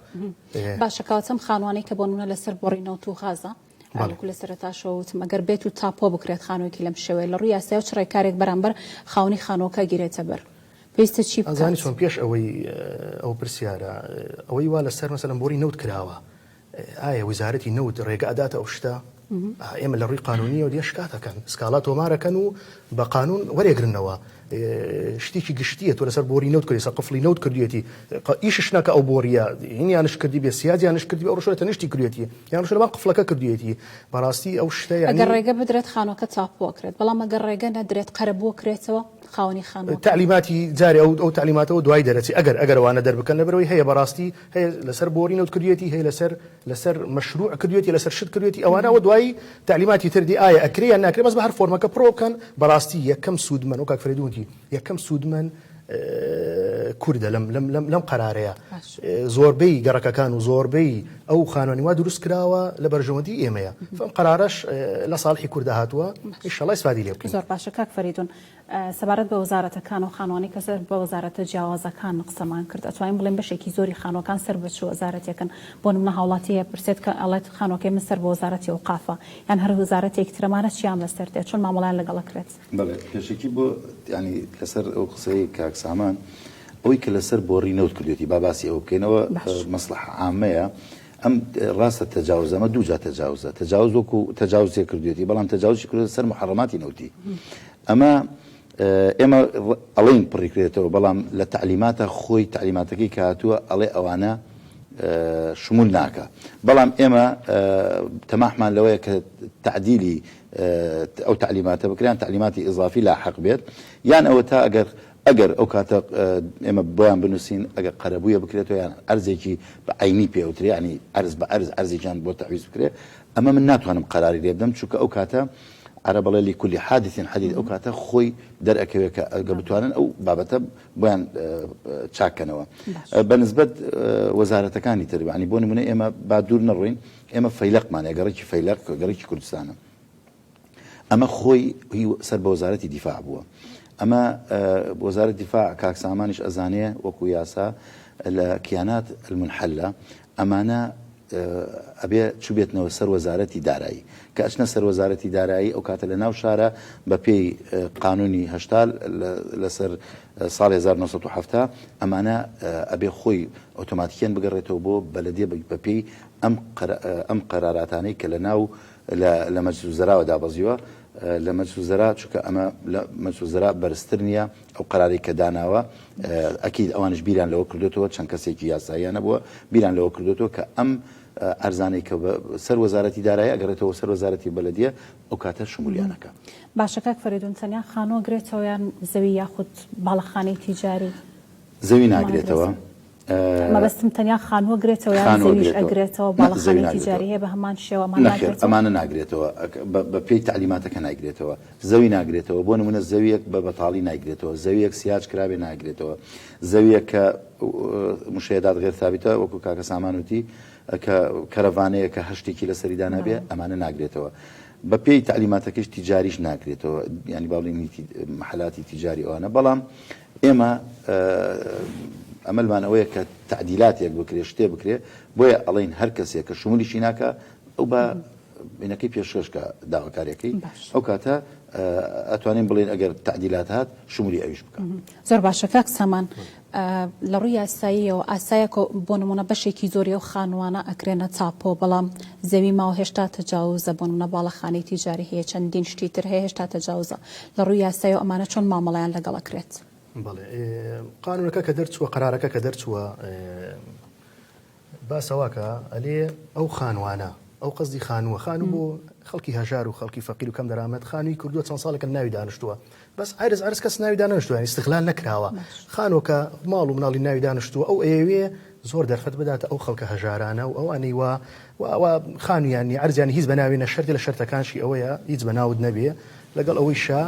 باشە کەواتە ئەم خانوانەی کە بۆ نمونە لەسەر بۆڕی نەوت و غازە وەکو لە سەرەتاشەوە وتم ئەگەر بێت و تاپۆ بکرێت خانوویەکی لەم شێوەیە لە ڕووی یاسایەوە چ ڕێکارێک بەرامبەر خاوەنی خانووەکە ئەگیرێتە بەر؟ پێویستە چی بکات؟ ئەزانی چۆن پێش ئەوەی ئەو پرسیارە ئەوەی وا لەسەر مەسەلەن بۆڕی نەوت کراوە ئایا وزارەتی نەوت ڕێگە ئەداتە ئەو شتە؟ ئێمە لە ڕووی قانونیەوە دێن شکات ئەکەن سکاڵا تۆمارەکەن و بە قانون وەرێگرنەوە شتێکی گشتیە تۆ لەسەر بۆری نەوت کردی سەر قفڵی نەوت کردوێتی ئیشش ناکە ئەو بۆریە هینیانش کردی بێ سیاجیانش کردی ئەو ڕۆژە تەنیشتی کردوێتی یان ڕۆژە لەبان قفڵەکە کردوێتی بەڕاستی ئەو شتە یانی ئەگەر ڕێگە بدرێت خانووەکە تاپۆ ئەکرێت بەڵام ئەگەر ڕێگە نەدرێت قەرەبوو ئەکرێتەوە خاوەنی خانووەکە. تەعلیماتی جارێ ئەو ئەو تەعلیماتەوە دوای دەرەچێ ئەگەر ئەگەر ئەوانە دەربکەن لەبەرئەوەی هەیە بەڕاستی هەیە لەسەر بۆری نەوت کردوێتی هەیە لەسەر لەسەر مەشروع کردوێتی لەسەر شت کردوێتی ئەوانە ئەوە دوایی تەعلیماتی تر دی ئایا ئەکرێ یان ناکرێ بەس بە هەر فۆرمەکە پڕۆ بکەن بەڕاستی یەکەم سوودمەن و کاک فەریدون وتی یەکەم سوودمەن کوردە لەم لەم لەم لەم قەرارەیە زۆربەی گەڕەکەکان و زۆربەی ئەو خانوانی وا دروست کراوە لە بەرژەوەندی ئێمەیە فەم قەرارەش لە ساڵحی کوردە هاتووە ئیشەڵای سوادی لێ بکەین زۆر باشە کاک فەریدون سەبارەت بە وەزارەتەکان و خانوانی کە سەر بە وەزارەتە جیاوازەکان قسەمان کرد ئەتوانین بڵێین بەشێکی زۆری خانوەکان سەر بە چ وەزارەتێکن بۆ نمونە هاوڵاتی هەیە پرسێت کە ئەڵێت خانوەکەی من سەر بە وەزارەتی ئەوقافە یان هەر وەزارەتێکی ترە مانە چیان بەسەر دێت چۆن مامەڵەیان لەگەڵ ئەکرێت؟ بەڵێ پێشەکی بۆ یانی لەسەر ئەو قسەی کاک سامان ئەوەی کە لەسەر بۆڕی نەوت کردێتی با باسی ئەوە بکەینەوە مەسڵەحە عامەیە ئەم ڕاستە تەجاوزە ئەمە دووجا تەجاوزە تەجاوز وەکو تەجاوزێ کردوێتی بەڵام تەجاوزی کردوێت سەر محەڕەماتی نەوتی ئەمە ئێمە ئەڵێین پڕیکرێتەوە بەڵام لە تەعلیماتە خۆی تەعلیماتەکەی کە هاتووە ئەڵێ ئەوانە شمول ناکە بەڵام ئێمە تەماحمان لەوەیە کە تعدیلی ئەو تەعلیماتە بکرێ یان تەعلیماتی ئیزافی لاحەق بێت یان ئەوەتا ئەگەر ئەگەر ئەو کاتە ئێمە بۆیان بنووسین ئەگەر قەرەبوویە بکرێتەوە یان عەرزێکی بە عەینی پێ وترێ یانی عەرز بە عەرز عەرزێکیان بۆ تەعویز بکرێ ئەمە من ناتوانم قەراری لێ بدەم چونکە ئەو کاتە عەرەب ئەڵێ لکل حادث حدیث ئەو کاتە خۆی دەرئەکەوێ کە ئەگەر بتوانن ئەو بابەتە بۆیان چاک کەنەوە بە نسبەت وەزارەتەکانی تر یانی بۆ نمونە ئێمە با دوور نەڕۆین ئێمە فەیلەقمان هەیە، گەڕەکی فەیلەق کە گەڕەکی کوردستانە. ئەمە خۆی هی سەر بە وەزارەتی دیفاع بووە. ئەمە وەزارەت دیفاع کاک سامانیش ئەزانێ وەکو یاسا لە کیانات المنحلە ئەمانە ئەبێ چوبێتنەوە سەر وەزارەتی دارایی کە ئەچنە سەر وەزارەتی دارایی ئەو کاتە لە ناو شارە بە پێی قانونی هەشتا لەسەر ساڵی 1970 ئەمانە ئەبێ خۆی ئۆتۆماتیکیان بگەڕێتەوە بۆ بەلەدیە بە پێی ئەم ئەم قەراراتانەی کە لە ناو لە لە مەجلس وزەراوە دابەزیوە لە مەجلس وزەرا چونکە ئەمە لە مەجلس وزەرا بەرزتر نییە ئەو قەرارەی کە داناوە ئەکید ئەوانش بیران لەوە کردوێتەوە چەند کەسێکی یاساییان نەبووە بیران لەوە کردوێتەوە کە ئەم ئەرزانەی کە سەر وەزارەتی دارایی ئەگەڕێتەوە سەر وەزارەتی بەلەدیە ئەو کاتە شمولیانەکە. باشە کاک فەرەیدون تەنیا خانوو ئەگرێتەوە یان زەوی یاخود باڵەخانەی تیجاری؟ زەوی ناگرێتەوە. مەبەستم تەنیا خانووە گرێتەوە یان زەویش ئەگرێتەوە باڵەخانەی تیجاری هەیە بە هەمان شێوە ئەمانە ناگرێتەوە؟ نەخێر ئەمانە ناگرێتەوە بە پێی تەعلیماتەکە نایگرێتەوە زەوی ناگرێتەوە بۆ نمونە زەویەک بە بەتاڵی نایگرێتەوە زەویەک سیاج کرابێ ناگرێتەوە زەویەک کە مشەیەدات غێر ثابتە وەکو کاکە سامان وتی کە کەرەڤانەیە کە هەر شتێکی لەسەری دانابێ ئەمانە ناگرێتەوە بە پێی تەعلیماتەکەش تیجاریش ناگرێتەوە یانی با بڵێین محەلاتی تیجاری ئەوانە بەڵام ئێمە ئەمەلمان ئەوەیە کە تەعدیلاتێک بکرێ شتێ بکرێ بۆیە ئەڵێین هەر کەسێک کە شمولیشی ناکا ئەو بە بینەکەی پێشکەش کە داواکاریەکەی ئەو کاتە ئەتوانین بڵێن ئەگەر تەعدیلات هات شمولی ئەویش بکە. زۆر باشە کاک سامان لە ڕووی یاساییەوە ئاسایە کە بۆ نموونە بەشێکی زۆری ئەو خانووانە ئەکرێنە تاپۆ بەڵام زەوی ماوە هێشتا تەجاوزە بۆ نموونە باڵەخانەی تیجاری هەیە چەندین شتی تر هەیە هێشتا تەجاوزە لە ڕووی یاساییەوە ئەمانە چۆن مامەڵەیان لەگەڵ ئەکرێت؟ بەڵێ قانونەکە کە دەرچووە قەرارەکە کە دەرچووە باسە واکە ئەلێ ئەو خانوانە ئەو قەزدی خانووە خانوو بۆ خەڵکی هەژار و خەڵکی فەقیر و کەم دەرامەت خانووی کردووە چەند ساڵێکە ناوی دانیشتووە بەس عەرز عەرز کەس ناوی دانەنشتووە یانی استغلال نەکراوە خانووەکە ماڵ و مناڵی ناوی دانیشتووە ئەو ئەیەوێ زۆر دەرفەت بداتە ئەو خەڵکە هەژارانە و ئەوانەی وا وا خانوویان نیە عەرزیان هیچ بەناوی نە شەرتێ لە شەرتەکانشی ئەوەیە هیچ بەناوت نەبێ لەگەڵ ئەوەیشا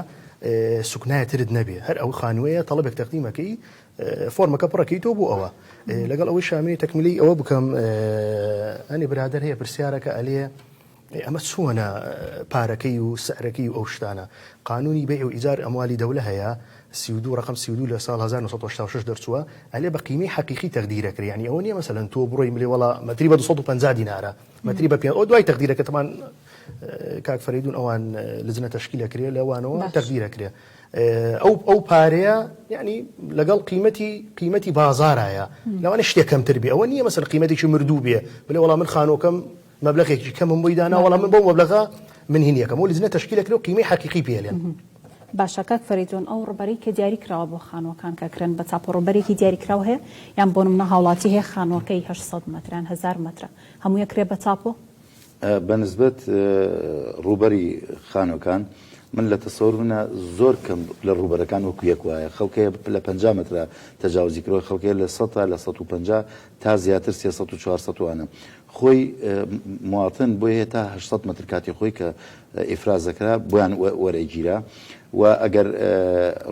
سوکنایە ترت نەبێ هەر ئەو خانووەیە تەڵەبێک تەقدیمەکەی فۆرمەکە پڕەکەیتەوە بۆ ئەوە لەگەڵ ئەوەی شامێ تەکمیلی ئەوە بکەم ئەنی برادەر هەیە پرسیارەکە ئەلێ ئەمە چۆنە پارەکەی و سعرەکەی و ئەو شتانە قانونی بەیع و ئیجار ئەموالی دەولە هەیە 32 ڕقم 32 لە ساڵ 1986 دەرچووە ئەلێ بە قیمەی حەقیقی تەقدیرەکرێ یعنی ئەوە نییە مەسەلەن تۆ بڕۆی ملێ وەڵا مەتری بە 250 دینارە مەتری بە پێ ئەو دوای تەقدیرەکە تەمان کاک فەریدون ئەوان لجنە تەشکیلەکرێ لەوانەوە تەقدیرەکرێ ئەو ئەو پارەیە یعنی لەگەڵ قیمەتی قیمەتی بازارایە لەوانە شتێک کەمتر بێ ئەوە نییە مەسەل قیمەتێکی مردوو بێ بلێ وەڵا من خانۆکەم مەبلەغێکی کەمم بۆی دانا وەڵا من بەو مەبلەغە من هین یەکەم و لجنە تەشکیل ئەکرێ و قیمەی حەقیقی پێ ئەلێن. باشە کاک فەریدون ئەو ڕوبەرەی کە دیاری کراوە بۆ خانوەکان کە ئەکرێن بە تاپۆ ڕوبەرێکی دیاری کراو هەیە یان بۆ نمونە هاوڵاتی هەیە خانوەکەی 800 مەترە یان 1000 مەترە هەمووی ئەکرێ بە تاپۆ؟ بە نسبەت ڕووبەری خانوەکان من لە تەسەور منە زۆر کەم لە ڕووبەرەکان وەکو یەک وایە خەڵک هەیە لە 50 مەترە تەجاوزی کردوە خەڵک هەیە لە سەتا لە 150 تا زیاتر 300 و 400 وانە خۆی مواطن بۆی هەیە تا 800 مەتر کاتی خۆی کە ئیفراز دەکرا بۆیان وەرئەگیرا و ئەگەر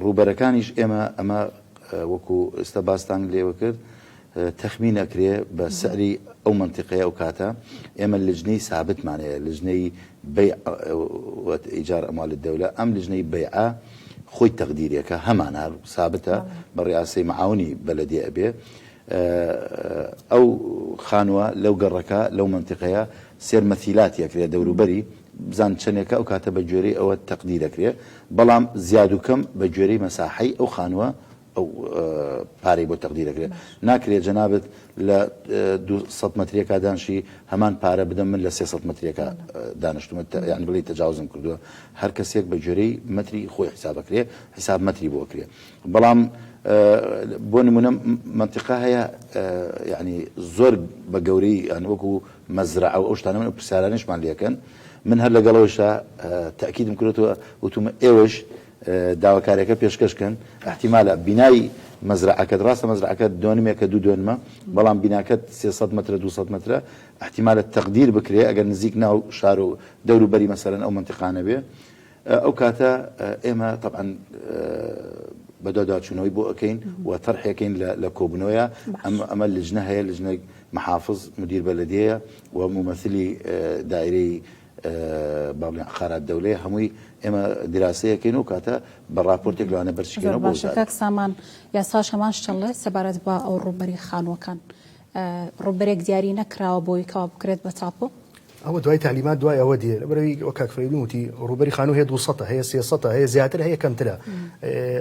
ڕووبەرەکانیش ئێمە ئەمە وەکو ئێستا باستان لێوە کرد تەخمین ئەکرێ بە سعری ئەو مەنتیقەیە ئەو کاتە ئێمە لجنەی سابتمان هەیە لجنەی بەیع و ئیجار ئەموال الدولە ئەم لجنەی بەیعە خۆی تەقدیرێکە هەمان هەر سابتە بە ڕیاسەی معاونی بەلەدیە ئەبێ ئەو خانووە لەو گەڕەکە لەو مەنتیقەیە سێر مەثیلاتی ئەکرێ دەوروبەری بزان چەنێکە ئەو کاتە بە گوێرەی ئەوە تەقدیر ئەکرێ بەڵام زیاد و کەم بە گوێرەی مەساحەی ئەو خانووە ئەو پارەی بۆ تەقدیر ئەکرێ ناکرێ جەنابت لە 200 مەترێکا دانشی هەمان پارە بدەم من لە 300 مەترێکا دانیشتومە یعنی بڵێی تەجاوزم کردووە هەر کەسێک بە گوێرەی مەتری خۆی حیساب ئەکرێ حیساب مەتری بۆ ئەکرێ بەڵام بۆ نمونە مەنتیقە هەیە یعنی زۆر بە گەورەی یان وەکو مەزرعە و ئەو شتانە من ئەو پرسیارانەشمان لێکەن من هەر لەگەڵەوەشا تەئکیدم کردووە وتومە ئێوەش داواکاریەکە پێشکەش کەن ئیحتیمالە بینای مەزرعەکەت ڕاستە مەزرعەکەت دۆنمێکە دوو دۆنمە بەڵام بیناکەت 300 مەترە 200 مەترە ئیحتیمالە تەقدیر بکرێ ئەگەر نزیک ناو شار و دەوروبەری مەسەلەن ئەو مەنتیقانە بێ ئەو کاتە ئێمە تەبعەن بەدواداچوونەوەی بۆ ئەکەین و تەرحێکەین لە کۆبوونەوەیە ئەمە لجنە هەیە لجنەی محافظ مدیر بەلەدیەیە و مومەسلی دایرەی با بڵێن عقارات دەولەیە هەمووی ئێمە دراسەیەکەین و کاتە بە ڕاپۆرتێک لەوانە بەرچکەنەوە بۆ وزارەت. کاک سامان یاساش هەمان شت ئەڵێ سەبارەت بە ئەو ڕووبەری خانووەکان ڕووبەرێک دیاری نەکراوە بۆی کەوا بکرێت بە تاپۆ؟ ئەوە دوای تەعلیمات دوای ئەوە دێ لەبەرئەوەی وەک کاک فەریدون وتی ڕووبەری خانوو هەیە دووسەتە هەیە سێسەتە هەیە زیاتر هەیە کەمترە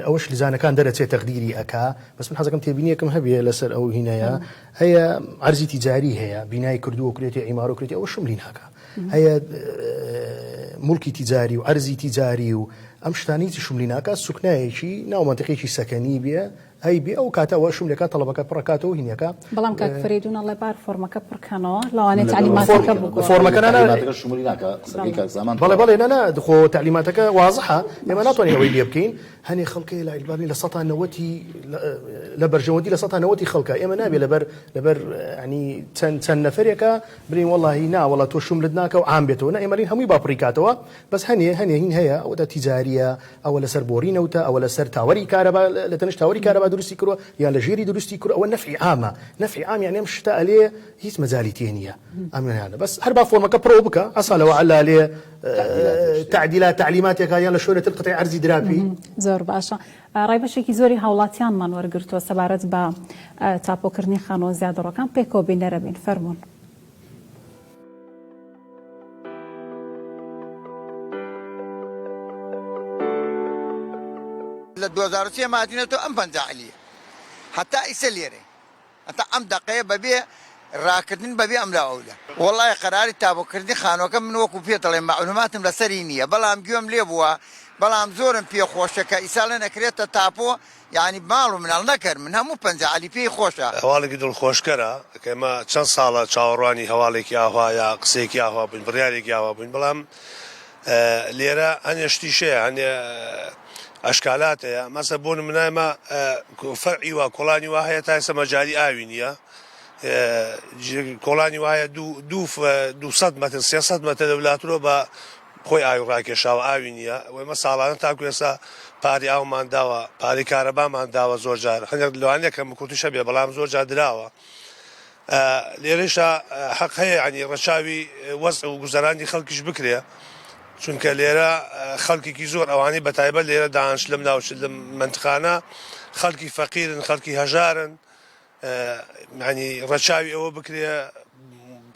ئەوەش لجانەکان دەرەچێ تەقدیری ئەکا بەس من حەزەکەم تێبینیەکم هەبێ لەسەر ئەو هینەیە هەیە عەرزی تیجاری هەیە بینای کردووە کرێتی عیمارە کرێتی ئەوە شملی ناکا هەیە موڵکی تیجاری و عەرزی تیجاری و ئەم شتانەی چی شملی ناکا سوکنایەکی ناو مەنتیقێکی سەکەنی بێ. هەی بێ ئەو کاتە ئەوە شوملەکە تەڵەبەکە پڕەکاتەوە هینەکە. بەڵام کاک فەرەیدون ئەڵێ بار فۆرمەکە پڕکەنەوە لەوانەیە تەعلیماتەکە بگۆڕێ. فۆرمەکە نا نا تەعلیماتەکە شمولی ناکا قسەکەی کاک سامان بەڵێ بەڵێ نا نا خۆ تەعلیماتەکە وازحە ئێمە ناتوانین ئەوەی لێ بکەین هەنێ خەڵک هەیە لە بابین لە سەتا نەوەتی لە بەرژەوەندی لە سەتا نەوەتی خەڵکە ئێمە نابێ لەبەر لەبەر ینی چەند چەند نەفرێکە بلین وەڵاهی نا وەڵا تۆ شوملت ناکە و عام بێتەوە نا ئێمە لین هەمووی با پڕی کاتەوە بەس هەنێ هەنێ هین هەیە ئەوەتا تیجاریە ئەوە لەسەر بۆری نەوتە ئەوە لەسەر تاوەری کارەبا لە تەنیشت تاوەری کارەبا دروستی کردوە یان لە ژێری دروستی کردوە ئەوە نەفعی عامە نەفعی عام یانی ئەم شتە ئەلێ هیچ مەجالی تێ نییە ئەمانە بەس هەر با فۆرمەکە پڕەوە بکە عەسا لەوە عەلا لێ تەعدیلات تەعلیماتێکە یان لە شوێنێ تر قطعی عەرزی دراپی. زۆر باشە ڕای بەشێکی زۆری هاوڵاتیانمان وەرگرتووە سەبارەت بە تاپۆکردنی خانووە زیادەڕۆکان پێکەوە بینەرەبین فەرموون. لە 2003 ماتینەتەوە ئەم 50 عەلیە هەتا ئیسە لێرەین هەتا ئەم دەقەیە بەبێ ڕاکردن بەبێ ئەملا ئەولا. وەڵای قەراری تابۆکردنی خانوەکە من وەکو پێت ئەڵێم مەعلوماتم لەسەری نیە بەڵام گوێم لێ بووە بەڵام زۆرم پێ خۆشە کە ئیساڵێن ئەکرێتە تاپۆ یانی ماڵ و مناڵ نەکەر من هەموو 50 عەلی پێی خۆشە. هەواڵێکی دڵخۆشکەرە کە ئێمە چەند ساڵە چاوەڕوانی هەواڵێکی ئاوا یا قسەیەکی ئاوا بووین بڕیارێکی ئاوا بووین بەڵام لێرە هەنێ شتیش هەیە هەنێ ئەشکالات هەیە مەسە بۆ نمونە ئێمە فەرعی وا کۆڵانی وا هەیە تا ئێستا مەجاری ئاوی نییە کۆڵانی وایە دوو سەد مەتر 300 مەتر لە ولاترۆ بە خۆی ئاوی ڕاکێشاوە ئاوی نییە ئێمە ساڵانە تاکو ئێستا پارەی ئاومان داوە پارەی کارەبامان داوە زۆر جار هەندێک لەوانەیە کەم کورتیش هەبێ بەڵام زۆر جار دراوە لێرەشا حەق هەیە یانی ڕەچاوی وەزع و گوزەرانی خەڵکیش بکرێ چونکە لێرە خەڵکێکی زۆر ئەوانەی بەتایبەت لێرە دانش لەم ناوچ لەم منتقانە خەڵکی فەقیرن خەڵکی هەژارن ینی ڕەچاوی ئەوە بکرێ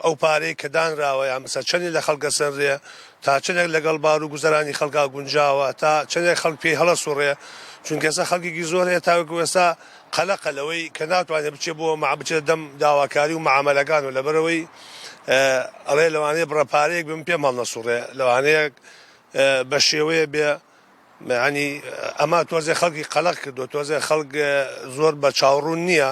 ئەو پارەی کە دانراوە یان مەسەلەن چەندێ لە خەڵک ئەسەنرێ تا چەندێک لەگەڵ بار و گوزەرانی خەڵکا گونجاوە تا چەندێک خەڵک پێی هەڵەسوڕێ چونکە ئێستا خەڵکێکی زۆر هەیە تاوەکو ئێستا قەلەقە لەوەی کە ناتوانێت بچێت بۆ مع بچێت دەم داواکاری و معامەلەکان و لەبەرەوەی ئەڵێ لەوانەیە بڕە پارەیەک بم پێم هەڵنەسوڕێ لەوانەیە بە شێوەیە بێ یانی ئەمە تۆزێ خەڵکی قەلەق کردووە، تۆزێ خەڵک زۆر بە چاوڕوون نییە.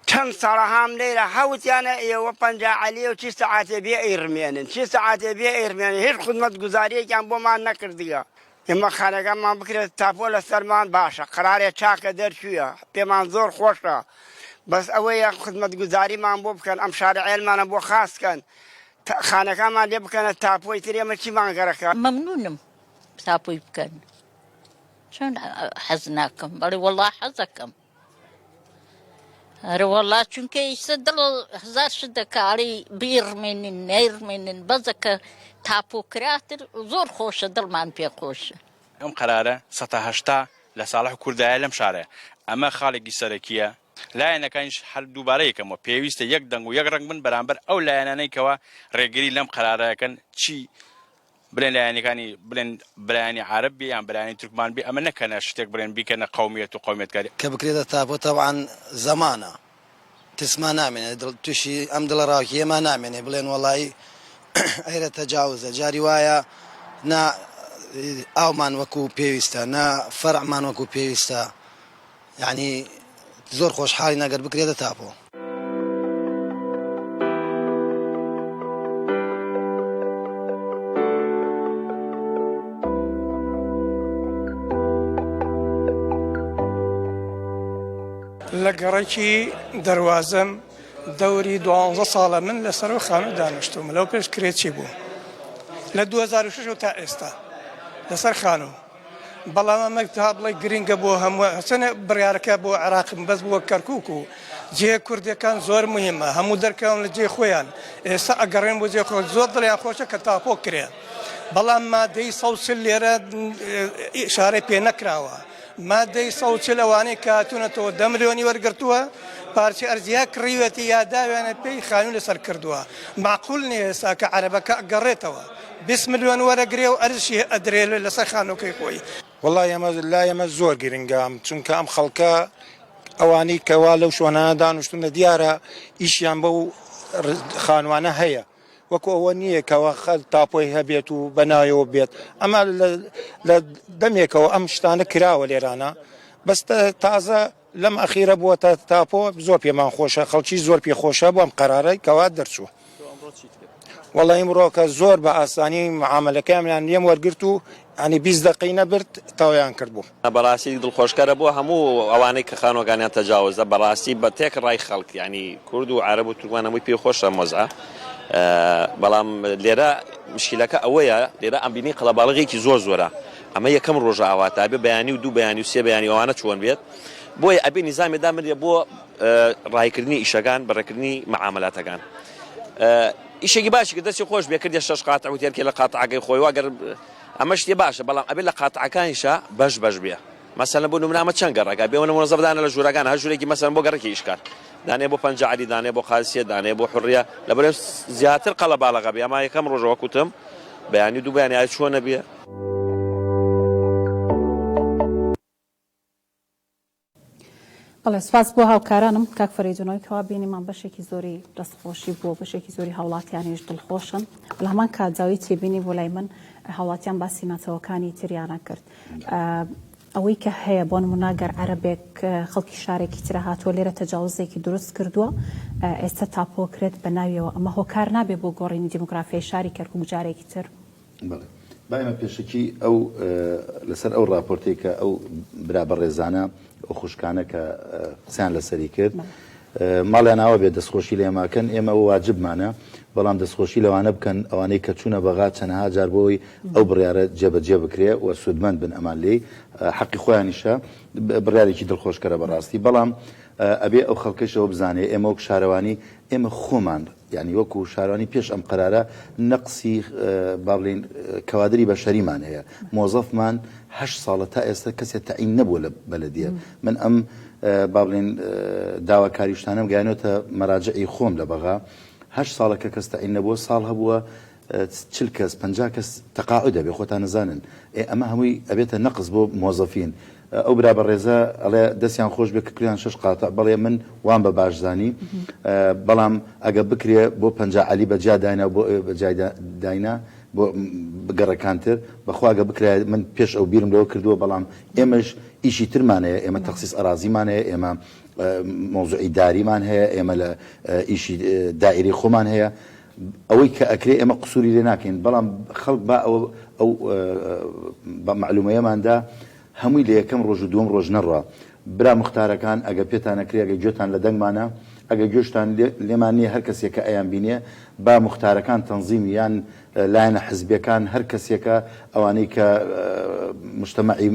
چەند ساڵە هام لەیرە هەوتیانە ئێوە 50 عەلیە و چی سەعاتێ بێ ئەیڕمێنن چی سەعاتێ بێ ئەیڕمێنن هیچ خزمەتگوزاریەکیان بۆمان نەکردگە ئێمە خانەکانمان بکرێت تاپۆ لەسەرمان باشە قەرارێ چاکە دەرچوویە پێمان زۆر خۆشە بەس ئەوەیە خزمەتگوزاریمان بۆ بکەن ئەم شارعێلمانە بۆ خاس کەن خانەکانمان لێ بکەنە تاپۆی تر ئێمە چیمان گەرەکە. مەمنونم تاپۆی بکەن چۆن حەز ناکەم بەڵێ وەڵا حەزەکەم هەرە وەڵا چونکە ئیسە دڵ هزار شت دەکاڵی بیڕمێنن نەیڕمێنن بەزەکە تاپۆ کراتر زۆر خۆشە دڵمان پێ خۆشە. ئەم قەرارە سەتا 80 لە ساڵح کوردایە لەم شارەیە ئەمە خاڵێکی سەرەکیە لایەنەکانیش هەر دووبارە یەکەمەوە پێویستە یەک دەنگ و یەک ڕەنگ بن بەرامبەر ئەو لایەنانەی کەوا ڕێگری لەم قەرارەکەن چی بلێن لایەنەکانی بلێن برایانی عارەب بێ یان برایانی تورکمان بێ ئەمە نەکەنە شتێک بڵێن بیکەنە قەومیەت و قەومیەتکاری. کە بکرێتە تاپۆ تەبعەن زەمانە ترسمان نامێنێ دڵ توشی ئەم دڵەڕاوکێیەمان نامێنێ بڵێن وەڵایی ئەیرە تەجاوزە جاری وایە نا ئاومان وەکو پێویستە نا فەرعمان وەکو پێویستە یەعنی زۆر خۆشحاڵین ئەگەر بکرێتە تاپۆ. لە گەڕەکی دەروازەم دەوری دوانزە ساڵە من لەسەر ئەو خانوو دانیشتووم لەو پێش کرێچی بووم لە 2006 تا ئێستا لەسەر خانوو بەڵام ئەمە تا بڵێ گرنگە بۆ هەموو چەنە بڕیارەکە بۆ عێراق بەس بۆ کەرکک و جێ کوردەکان زۆر مهمە هەموو دەرکەون لە جێ خۆیان ئێستا ئەگەڕێن بۆ جێ خۆ زۆر دڵیان خۆشە کە تاپۆ کرێ بەڵام مادەی سەوچل لێرە ئیشارەی پێ نەکراوە مادەی سەوچل ئەوانەی کە هاتوونەتەوە دە ملیۆنی وەرگرتووە پارچە ئەرزیا کڕیوێتی یا داویانە پێی خانوو لەسەر کردووە معقول نییە ئێستا کە عەرەبەکە گەڕێتەوە 20 ملیۆن وەرەگرێ و ئەرزشی ئەدرێ لەسەر خانووەکەی خۆی. وەڵای ئەمە لای ئەمە زۆر گرنگە چونکە ئەم خەڵکە ئەوانەی کەوا لەو شوێنانە دانیشتوونە دیارە ئیشیان بەو خانوانە هەیە وەکو ئەوە نییە کەوا خەل تاپۆی هەبێت و بەناوەوە بێت ئەمە لە دەمێکەوە ئەم شتانە کراوە لێرانە بەس تازە. لەم ئەخیرە بووەتە تاپۆ زۆر پێمان خۆشە خەڵکی زۆر پێ خۆشە بۆ ئەم قەرارەی کەوا دەرچووە. وەڵا ئیمڕۆکە زۆر بە ئاسانی معامەلەکەیانیان لێم وەرگرت و یانی 20 دەقەی نەبرد تەواویان کرد بۆم. بەڕاستی دڵخۆشکەرە بۆ هەموو ئەوانەی کە خانوەکانیان تەجاوزە بەڕاستی بە تێکڕای خەڵک یانی کورد و عەرەب و تورکمان هەمووی پێ خۆشە ئەم وەزعە بەڵام لێرە مشکیلەکە ئەوەیە لێرە ئەمبینی قەڵەباڵغێکی زۆر زۆرە ئەمە یەکەم ڕۆژە ئاوا تا بێ بەیانی و دوو بەیانی و سێ بەیانی ئەوانە چۆن بێت بۆیە ئەبێ نیزامێ دابنرێ بۆ ڕایکردنی ئیشەکان بەڕێکردنی مەعامەلاتەکان ئیشێکی باشی کرد دەستی خۆش بێ کردی شەش قاتع و تێرکێ لە قاتعەکەی خۆی واگەر ئەمە شتێ باشە بەڵام ئەبێ لە قاتعەکانیشا بەش بەش بێ مەسەلەن بۆ نمونە ئەمە چەند گەڕەکە بێ وەنە مۆزەف دانە لە ژوورەکان هەر ژوورێکی مەسەلەن بۆ گەڕەکی ئیش کات دانێ بۆ پەنجە عەلی دانێ بۆ قادسیە دانێ بۆ حوڕیە لەبەرێ زیاتر قەڵەباڵەغە بێ ئەما یەکەم ڕۆژە وەک وتم بەیانی و دوو بەیانی ئای چۆنە بێ. بەڵێ سوپاس بۆ هاوکارانم کاک فەرەیدون ئەوەی کەوا بینیمان بەشێکی زۆری دەستخۆشی بووە بەشێکی زۆری هاوڵاتیانیش دڵخۆشن لە هەمان کاتدا ئەوەی تێبینی بۆ لای من هاوڵاتیان باسی نەتەوەکانی تریانە کرد ئەوەی کە هەیە بۆ نمونە گەر عەرەبێک خەڵکی شارێکی ترە هاتووە لێرە تەجاوزێکی دروست کردووە ئێستا تاپۆ کرێت بە ناویەوە ئەمە هۆکار نابێ بۆ گۆڕینی دیموگرافیای شاری کەرکوک جارێکی تر؟ بەڵێ با ئێمە پێشەکی ئەو لەسەر ئەو ڕاپۆرتەی کە ئەو برا بەڕێزانە ئەو خوشکانە کە قسەیان لەسەری کرد ماڵیان ئاوا بێت دەستخۆشی لە ئێماکەن ئێمە ئەوە واجبمانە بەڵام دەستخۆشی لەوانە بکەن ئەوانەی کە چوونە بەغا چەنەها جار بۆی ئەو بڕیارە جێبەجێ بکرێ و سوودمەند بن ئەمان لێی حەقی خۆیانیشە بڕیارێکی دڵخۆشکەرە بەڕاستی بەڵام ئەبێ ئەو خەڵکەشەوە بزانێ ئێمە وەک شارەوانی ئێمە خۆمان یانی وەکو شارەوانی پێش ئەم قەرارە نەقسی با بڵێین کەوادری بەشەریمان هەیە مۆزەفمان هەشت ساڵە تا ئێستا کەسێ تەعین نەبووە لە بەلەدیە من ئەم با بڵێین داواکاری شتانەم گەیانۆتە مەراجعی خۆم لە بەغا هەشت ساڵە کە کەس تەعین نەبووە ساڵ هەبووە 40 کەس 50 کەس تەقاعد دەبێ خۆتان نەزانن ئێ ئەمە هەمووی ئەبێتە نەقس بۆ مۆزەفین ئەو برا بەڕێزە ئەڵێ دەستیان خۆش بێ کە کردیان شەش قاتع بەڵێ من وام بە باش زانی بەڵام ئەگە بکرێ بۆ 50 عەلی بە جیا داینا بۆ ئەوێ بە جای داینا بۆ گەڕەکانتر بەخوا گە بکرایە من پێش ئەو بیرم لەوە کردووە بەڵام ئێمەش ئیشی ترمان هەیە ئێمە تەخسیس ئەرازیمان هەیە ئێمە مەوزوعی داریمان هەیە ئێمە لە ئیشی دائیرەی خۆمان هەیە ئەوەی کە ئەکرێ ئێمە قسوری لێ ناکەین بەڵام خەڵک با ئەوە ئەو بە مەعلومەیەمان دا هەمووی لە یەکەم ڕۆژ و دووەم ڕۆژ نەڕوا برا موختارەکان ئەگەر پێتان ئەکرێ ئەگەر گوێتان لە دەنگمانە ئەگەر گوێشتان لێمان نییە هەر کەسێک کە ئەیان بینێ با موختارەکان تەنزیمی یان لایەنە حزبیەکان هەر کەسێکە ئەوانەی کە مجتەمەعی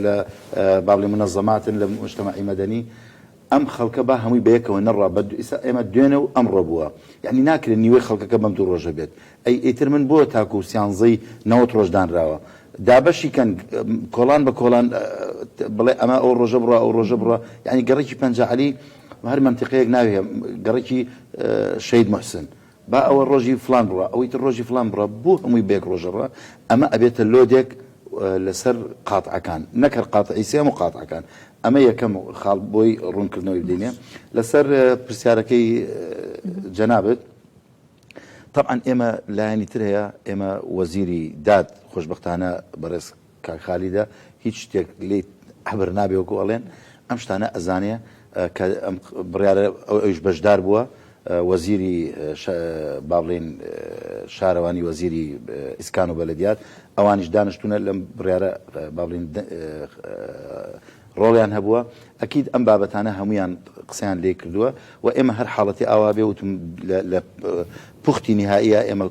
لە با بڵێ منەزەماتن لە مجتەمەعی مەدەنی ئەم خەڵکە با هەمووی بەیەکەوە نەڕوا بە ئیستا ئێمە دوێنێ و ئەمڕۆ بووە یەعنی ناکرێ نیوەی خەڵکەکە بەم دوو ڕۆژە بێت ئەی ئیتر من بۆ تاکو سیانزەی 90 ڕۆژ دانراوە دابەشی کەن کۆڵان بە کۆڵان بڵێ ئەمە ئەو ڕۆژە بڕە ئەو ڕۆژە بڕە یعنی گەڕێکی پەنجە عەلی هەر منتیقەیەک ناوی هەیە گەڕێکی شەهید محسن با ئەوە ڕۆژی فڵان بڕا ئەوەی تر ڕۆژی فڵان بڕا بۆ هەمووی بە یەک ڕۆژە ڕا ئەمە ئەبێتە load ێک لەسەر قاتعەکان نەک هەر قاتعی سێ هەموو قاتعەکان ئەمە یەکەم خاڵ بۆی ڕوونکردنەوەی بدەینێ لەسەر پرسیارەکەی جەنابت طبعا ئێمە لایەنی تر هەیە ئێمە وەزیری داد خۆشببختانە بەڕێز کاک خالیدە هیچ شتێک لێی عەبر نابێ وەکو ئەڵێن ئەم شتانە ئەزانێ کە ئەم بڕیارە ئەو ئەویش بەشدار بووە وەزیری با بڵێین شارەوانی وەزیری ئیسکان و بەلەدیات ئەوانیش دانیشتونە لەم بڕیارە با بڵێین ڕۆڵیان هەبووە ئەکید ئەم بابەتانە هەموویان قسەیان لێ کردووە و ئێمە هەر حاڵەتی ئاوا بێ وتم لە پوختی نیهائیە ئێمە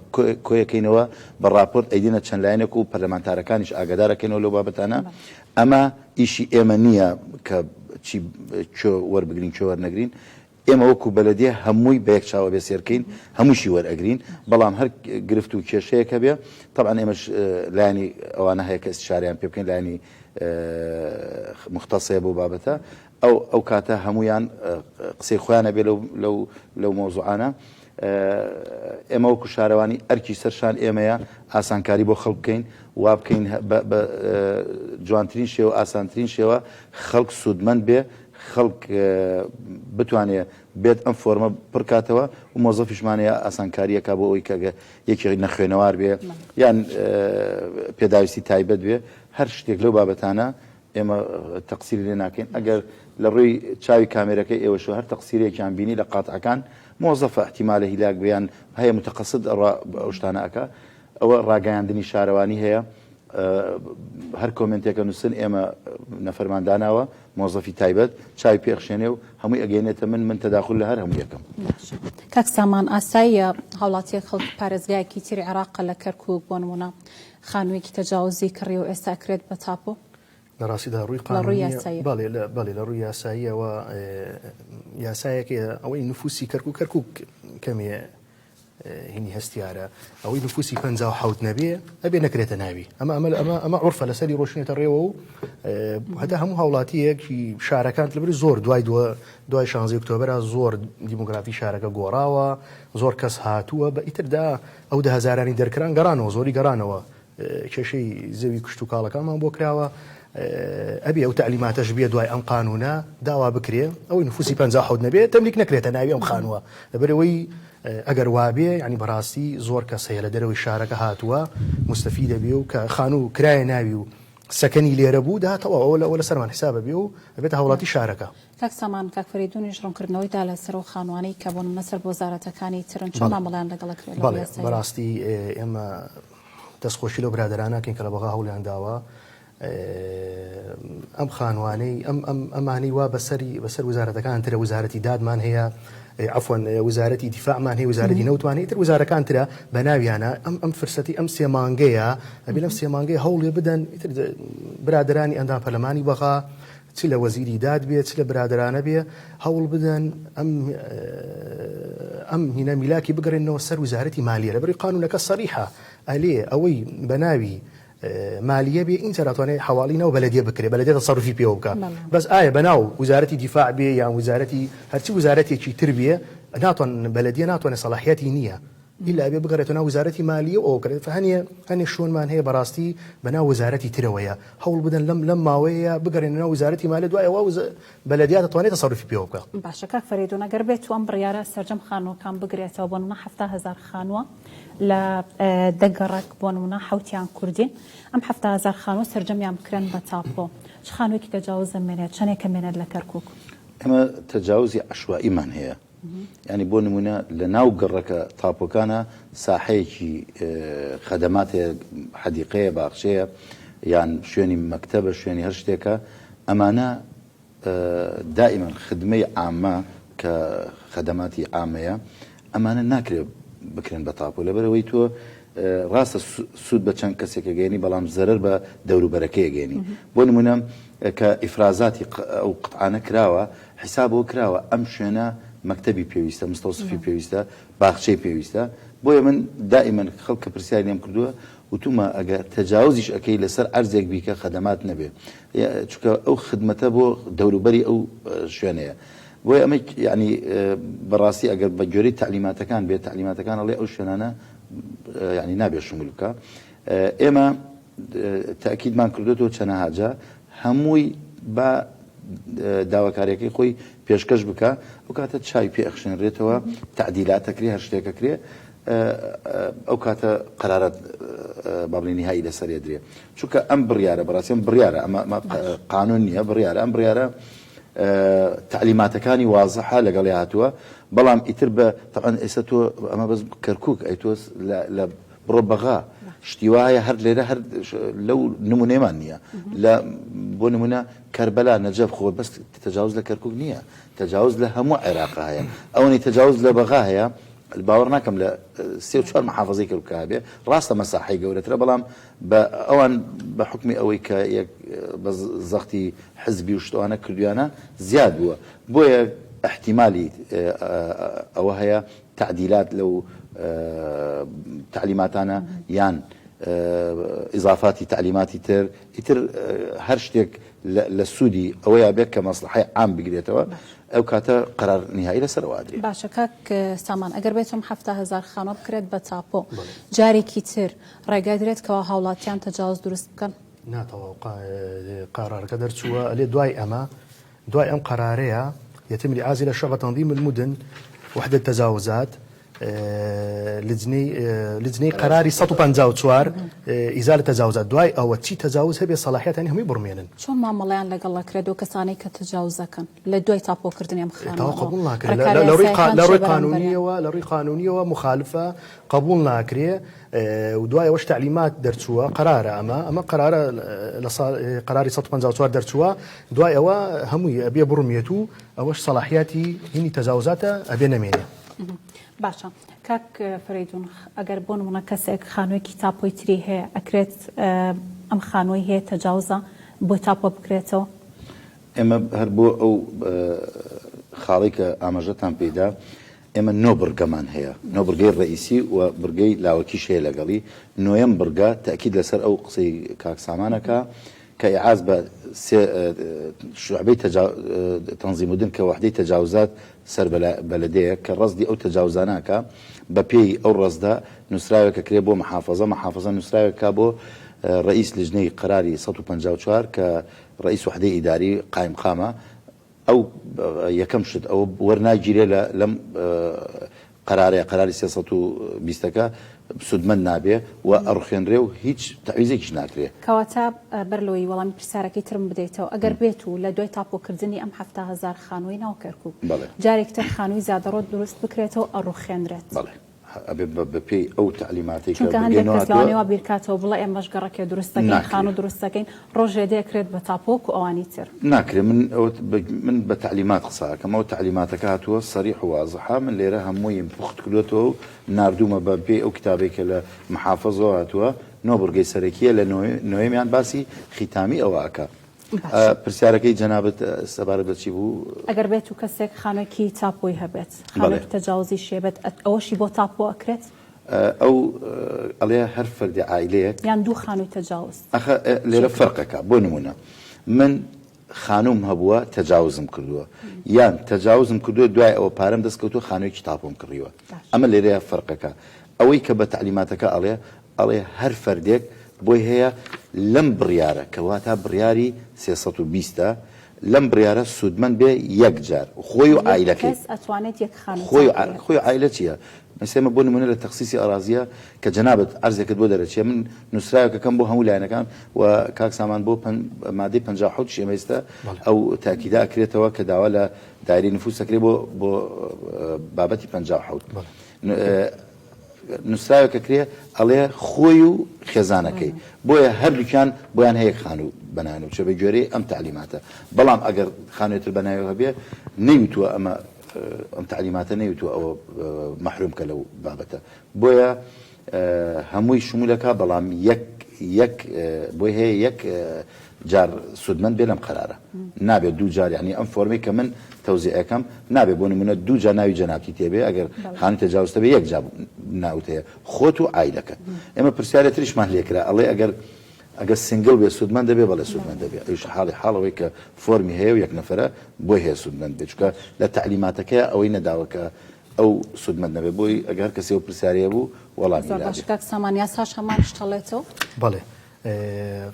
کۆیەکەینەوە بە ڕاپۆرت ئەیدینە چەند لایەنێک و پەرلەمانتارەکانیش ئاگادارەکەینەوە لەو بابەتانە ئەمە ئیشی ئێمە نییە کە چی کوێ وەربگرین کوێ وەرنەگرین ئێمە وەکو بەلەدیە هەمووی بە یەک چاو ئەبێ سێرکەین هەمووشی وەرئەگرین بەڵام هەر گرفت و کێشەیەک هەبێ تەبعەن ئێمەش لایەنی ئەوانە هەیە کە ئیستشارەیان پێ بکەین لایەنی مختص هەیە بۆ بابەتە ئەو ئەو کاتە هەموویان قسەی خۆیان ئەبێ لەو لەو لەو مەوزوعانە ئێمە وەکو شارەوانی ئەرکی سەرشان ئێمەیە ئاسانکاری بۆ خەڵک بکەین وا بکەین بە جوانترین شێوە ئاسانترین شێوە خەڵک سوودمەند بێ خەڵک بتوانێ بێت ئەم فۆرمە پڕکاتەوە و مۆزەفیشمان هەیە ئاسانکاریەکە بۆ ئەوەی کە یەکێک نەخوێنەوار بێ یان پێداویستی تایبەت بێ هەر شتێک لەو بابەتانە. ئێمە تەقسیری لێ ناکەین ئەگەر لە ڕووی چاوی کامێرەکەی ئێوەشەوە هەر تەقسیرێکیان بینی لە قاتعەکان مۆزەفە ئیحتیمالە هیلاک بێ یان هەیە متەقەسد ئەڕا ئەو شتانە ئەکا ئەوە ڕاگەیاندنی شارەوانی هەیە هەر کۆمێنتێکە نووسن ئێمە نەفەرمان داناوە مۆزەفی تایبەت چاوی پێخشێنێ و هەمووی ئەگەێنێتە من من تەداخل لە هەر هەموو یەکەم. کاک سامان ئاساییە هاوڵاتیەک خەڵکی پارێزگایەکی تری عێراقە لە کەرکوک بۆ نمونە خانوویەکی تەجاوزی کڕی و ئێستا ئەکرێت بە تاپۆ؟ لە ڕاستیدا ڕووی قانونیە بەڵێ بەڵێ لە ڕووی یاساییەوە یاسایەک ئەوەی نفوسی کەرکوک کەرکوک کەمێ هینی هەستیارە ئەوەی نفوسی 57 نەبێ ئەبێ نەکرێتە ناوی ئەمە ئەمە ئەمە ئەمە عرفە لەسەری ڕۆشنێتە ڕێوە و هەتا هەموو هاوڵاتیەکی شارەکان لەبری زۆر دوای دووە دوای شانزی ئۆکتۆبرا زۆر دیموگرافی شارەکە گۆڕاوە زۆر کەس هاتووە بە ئیتردا ئەو دە هەزارانی دەرکران گەڕانەوە زۆری گەڕانەوە کێشەی زەوی کشتوکاڵەکانمان بۆ کراوە ئەبێ ئەو تەعلیماتەش بێ دوای ئەم قانونە داوا بکرێ ئەوەی نفوسی 57 نەبێ تەملیک نەکرێتە ناوی ئەم خانووە لەبەرئەوەی ئەگەر وابێ یعنی بەڕاستی زۆر کەس هەیە لە دەرەوەی شارەکە هاتووە مستەفی دەبێ و کە خانوو کرایە ناوی و سەکەنی لێرە بوو داتەوە ئەوە لەوە لەسەرمان حسابە بێ و ئەبێتە هاوڵاتی شارەکە. کاک سامان، کاک فەرەیدونیش ڕوونکردنەوەی دا لەسەر ئەو خانووانەی کە بۆ نموونە سەر بە وەزارەتەکانی ترن چۆن مامەڵەیان لەگەڵ ئەکرێت لە ڕووی بەڵێ یاساییەوە؟ بەڕاستی ئێمە دەستخۆشی لەو برادەرانە ئەکەین کە لە بەغا هەوڵیان داوە ئەم خانووانەی ئەم ئەم ئەمانەی وا بەسەری بەسەر وزارەتەکان ترە وزارەتی دادمان هەیە عەفوەن وزارەتی دیفاعمان هەیە وزارەتی نەوتمان هەیە ئیتر وزارەکان ترە بە ناویانە ئەم ئەم فرسەتی ئەم سێ مانگەیە ئەبێ لەم سێ مانگەی هەوڵێ بدەن ئیتر برادەرانی ئەندام پەرلەمانی بەغا چ لە وەزیری داد بێ چ لە برادەرانە بێ هەوڵ بدەن ئەم ئەم هینە میلاکی بگەڕێنەوە سەر وزارەتی مالیە لەبەری قانونەکە سەریحە ئەلێ ئەوەی بە ناوی مالیە بێ ئینجا دەتوانێت حەواڵی ناو بەلەدیە بکرێ بەلەدیە تەسەروفی پێوە بکا بەس ئایا بەناو وزارەتی دیفاع بێ یان وزارەتی هەرچی وزارەتێکی تر بێ ناتوان بەلەدیە ناتوانێت سەڵاحیەتی نییە ئیلا ئەبێ بگەڕێتەوە ناو وزارەتی مالیە و ئەوە بکرێت هەنێ هەنێ شوێنمان هەیە بەڕاستی بەناو وزارەتی ترەوەیە هەوڵ بدەن لەم لەم ماوەیە بگەڕێنە ناو وزارەتی مالیە دوای ئەوە بەلەدیە دەتوانێت تەسەروفی پێوە بکا. باشە کاک فەرەیدون ئەگەر بێتو ئەم بڕیارە سەرجەم خانووەکان بگرێتەوە بۆ نمونە 70 هەزار خانووە لە دە گەڕەک بۆ نمونە حەوتیان کوردین ئەم 70 هەزار خانووە سەرجەمیان بکرێن بە تاپۆ چ خانوویەکی تەجاوز ئەمێنێت چەنێک ئەمێنێت لە کەرکوک؟ ئێمە تەجاوزی عەشوائیمان هەیە یانی بۆ نمونە لە ناو گەڕەکە تاپۆکانە ساحەیەکی خەدەمات هەیە حەدیقەیە باخچەیە یان شوێنی مەکتەبە شوێنی هەر شتێکە ئەمانە دائیمەن خدمەی عامە کە خەدەماتی عامەیە ئەمانە ناکرێت بکرێن بە تاپۆ لەبەرئەوەی تۆ ڕاستە سوود بە چەند کەسێک ئەگەیەنی بەڵام زەرەر بە دەوروبەرەکەی ئەگەیەنی بۆ نمونە کە ئیفرازاتی ئەو قطعانە کراوە حیساب بۆ کراوە ئەم شوێنە مەکتەبی پێویستە مستەوسفی پێویستە باخچەی پێویستە بۆیە من دائیمەن خەڵک کە پرسیاری لێم کردووە وتومە ئەگەر تەجاوزیش ئەکەی لەسەر عەرزێک بیکە خەدەمات نەبێ چونکە ئەو خدمەتە بۆ دەوروبەری ئەو شوێنەیە بۆیە ئەمە یعنی بەڕاستی ئەگەر بە گوێرەی تەعلیماتەکان بێت تەعلیماتەکان ئەڵێ ئەو شوێنانە یعنی نابێ شمول بکە ئێمە تەئکیدمان کردۆتەوە چەنەها جار هەمووی با داواکاریەکەی خۆی پێشکەش بکا ئەو کاتە چاوی پێ ئەخشێنرێتەوە تەعدیلات ئەکرێ هەر شتێک ئەکرێ ئەو کاتە قەرارات با بڵێین نیهایی لەسەر ئەدرێ چونکە ئەم بڕیارە بەڕاستی ئەم بڕیارە ئەمە قانون نییە بڕیارە ئەم بڕیارە تەعلیماتەکانی وازحە لەگەڵی هاتووە بەڵام ئیتر بە تەبعەن ئێستا تۆ ئەمە بەس کەرکک ئەی تۆ لە بڕۆ بەغا شتی وا هەیە هەر لێرە هەر لەو نمونەیەمان نییە لە بۆ نمونە کەربەلا نەجەف خۆ بەس تەجاوز لە کەرکک نییە تەجاوز لە هەموو عێراق هەیە ئەوەی تەجاوز لە بەغا هەیە باوەڕ ناکەم لە سێ و چوار محافظەی کەرکک هەبێ ڕاستە مەساحەی گەورەترە بەڵام بە ئەوان بە حکمی ئەوەی کە یەک بە زەختی حزبی و شتوانە کردویانە زیاد بووە بۆیە احتیمالی ئەوە هەیە تەعدیلات لەو تەعلیماتانە یان ئیزافاتی تەعلیماتی تر ئیتر هەر شتێک لە سوودی ئەوەیا بێت کە مەسڵەحەی عام بگرێتەوە ئەو کاتە قەرار نیهایی لەسەر ئەوە ئەدرێ. باشە کاک سامان ئەگەر بێت ئەم 70 هەزار خانوە بکرێت بە تاپۆ جارێکی تر ڕێگە درێت کەوا هاوڵاتیان تەجاوز دروست بکەن؟ نا تەواو قەرارەکە دەرچووە ئەلێ دوای ئەمە دوای ئەم قەرارەیە، یتم الاعاز الى شعبە تنظیم المدن وحدە التجاوزات. لجنەی لجنەی قەراری 154 ئیزالە تەجاوزات دوای ئەوە چی تەجاوز هەبێ سەڵاحیەتانی هەمووی بڕمێنن. چۆن مامەڵەیان لەگەڵ ئەکرێت ئەو کەسانەی کە تەجاوزەکەن لە دوای تاپۆکردنی ئەم تەواو خانووانەوە قبوڵ ناکرێت ڕێکارە لە ڕووی یاسایەکان لە چیە ڕووی بەرامبەریان؟ قانونیەوە لە ڕووی قانونیەوە مخالفە قبوڵ ناکرێ و دوای ئەوەش تەعلیمات دەرچووە قەرارە ئەمە ئەمە قەرارە لە ساڵ قەراری 154 دەرچووە دوای ئەوە هەمووی ئەبێ بڕمێت و ئەوەش سەڵاحیاتی هینی تەجاوزاتە ئەبێ نەمێنێ. باشە کاک فەرەیدون ئەگەر بۆ نمونە کەسێک خانوویەکی تاپۆی تری هەیە ئەکرێت ئەم خانووەی هەیە تەجاوزە بۆی تاپۆ بکرێتەوە؟ ئێمە هەر بۆ ئەو خاڵەی کە ئاماژەتان پێیدا ئێمە نۆ بڕگەمان هەیە نۆ بڕگەی ڕئیسی و بڕگەی لاوەکیش هەیە لەگەڵی نۆیەم بڕگە تەئکید لەسەر ئەو قسەی کاک سامانەکە کە ئیعاز بە سێ شوعبەی تەنزیم ودن کە وەحدەی تەجاوزات سەر بە بەلەدەیە کە ڕەسدی ئەو تەجاوزانە ئەکا بە پێی ئەو ڕەسدە نوسراوێک ئەکرێ بۆ محافەزە محافەزە نوسراوێک کا بۆ ڕەئیس لجنەی قەراری 154 کە ڕەئیس وەحدەی ئیداری قایمقامە ئەو یەکەم شت ئەوە وەرناگیرێ لە لەم قەرارەیە قەراری 320 ەکە سوودمەند نابێ و ئەڕوخێنرێ و هیچ تەعویزێکیش ناکرێ. کەواتە بەر لەوەی وەڵامی پرسیارەکەی ترم بدەیتەوە، ئەگەر بێت و لە دوای تاپۆکردنی ئەم 70 هەزار خانووەی ناو کەرکووک، بەڵێ. جارێکی تر خانووی زیادەڕۆ دروست بکرێتەوە ئەڕوخێنرێت؟ بەڵێ. ئەبێ بە بە پێی ئەو تەعلیماتەی کە چونکە بڕگەی هەندێک نۆ کەس هاتووە. لەوانەیە وا بیرکاتەوە بڵێ ئێمەش گەڕەکێ دروست دەکەین، ناکرێ. خانوو دروست دەکەین، ڕۆژێ دێ ئەکرێت بە تاپۆ وەکو ئەوانی تر. ناکرێ من ئەوە من بە تەعلیمات قسە ئەکەم ئەوە تەعلیماتەکە هاتووە سەریح و وازحە من لێرە هەموویم پوخت کردۆتەوە و ناردوومە بە پێی ئەو کتابەی کە لە محافەزەوە هاتووە نۆ بڕگەی سەرەکیە لە نۆیەمیان باسی خیتامی ئەوە ئەکا. باشە. پرسیارەکەی جەنابت سەبارەت بە چی بوو؟ ئەگەر بێت و کەسێک خانوێکی تاپۆی هەبێت، بەڵێ. خانوێکی تەجاوزیشی هەبێت ئەوەشی بۆ تاپۆ ئەکرێت؟ ئەو ئەڵێ هەر فەردی عایلەیەک. یان دوو خانووی تەجاوز. ئەخە لێرە فەرقەکە بۆ نموونە من خانووم هەبووە تەجاوزم کردووە یان تەجاوزم کردووە دوای ئەوە پارەم دەست کەوتووە خانوویەکی تاپۆم کڕیوە ئەمە لێرەیە فەرقەکە ئەوەی کە بە تەعلیماتەکە ئەڵێ ئەڵێ هەر فەردێک بۆی هەیە لەم بڕیارە کە واتا بڕیاری 320 ە لەم بڕیارە سوودمەند بێ یەک جار خۆی و یەک عایلەکەی. کەس ئەتوانێت یەک خانووی خۆی و تاپۆی هەبێت. خۆی و عایلە چیە؟ مەسەلەن ئێمە بۆ نموونە لە تەخسیسی ئەڕازیە کە جەنابت عەرزێکت بۆ دەرەچێ من نووسراوێکەکەم بۆ هەموو لایەنەکان و کاک سامان بۆ مادەی 57 ئێمە ئێستا ئەو تاکیدە ئەکرێتەوە کە داوا لە دایرەی نفوس ئەکرێ بۆ بۆ بابەتی 57 نووسراوێک ئەکرێ ئەڵێ خۆی و خێزانەکەی بۆیە هەردووکیان بۆیان هەیە خانوو بەناویان بچێ بە گوێرەی ئەم تەعلیماتە بەڵام ئەگەر خانووێتر بەناوی هەبێ نەیوتووە ئەمە ئەم تەعلیماتە نەیوتووە ئەوە مەحروم کە لەو بابەتە بۆیە هەمووی شمولەکە بەڵام یەک یەک بۆی هەیە یەک جار سوودمەند بێ لەم قەرارە نابێت دوو جار یعنی ئەم فۆرمەی کە من تەوزیعەکەم نابێ بۆ نمونە دوو جار ناوی جەنابتی تێبێ ئەگەر خانووی تەجاوزتە بێ یەک جار ناوت هەیە خۆت و عایلەکەت ئێمە پرسیارێ تریشمان لێکرا ئەڵێ ئەگەر ئەگەر single بێ سوودمەند دەبێ بەڵێ سوودمەند دەبێ ئەویش حاڵی حاڵ ئەوەی کە فۆرمی هەیە و یەک نەفەرە بۆی هەیە سوودمەند بێ چونکە لە تەعلیماتەکەیا ئەوەی نەداوە کە ئەو سوودمەند نەبێ بۆی ئەگەر هەر کەسێ ئەو پرسیارەی هەبوو وەڵامی زۆر باش لابێ. کاک سامان یاساش هەمان شت ئەڵێتەوە؟ بەڵێ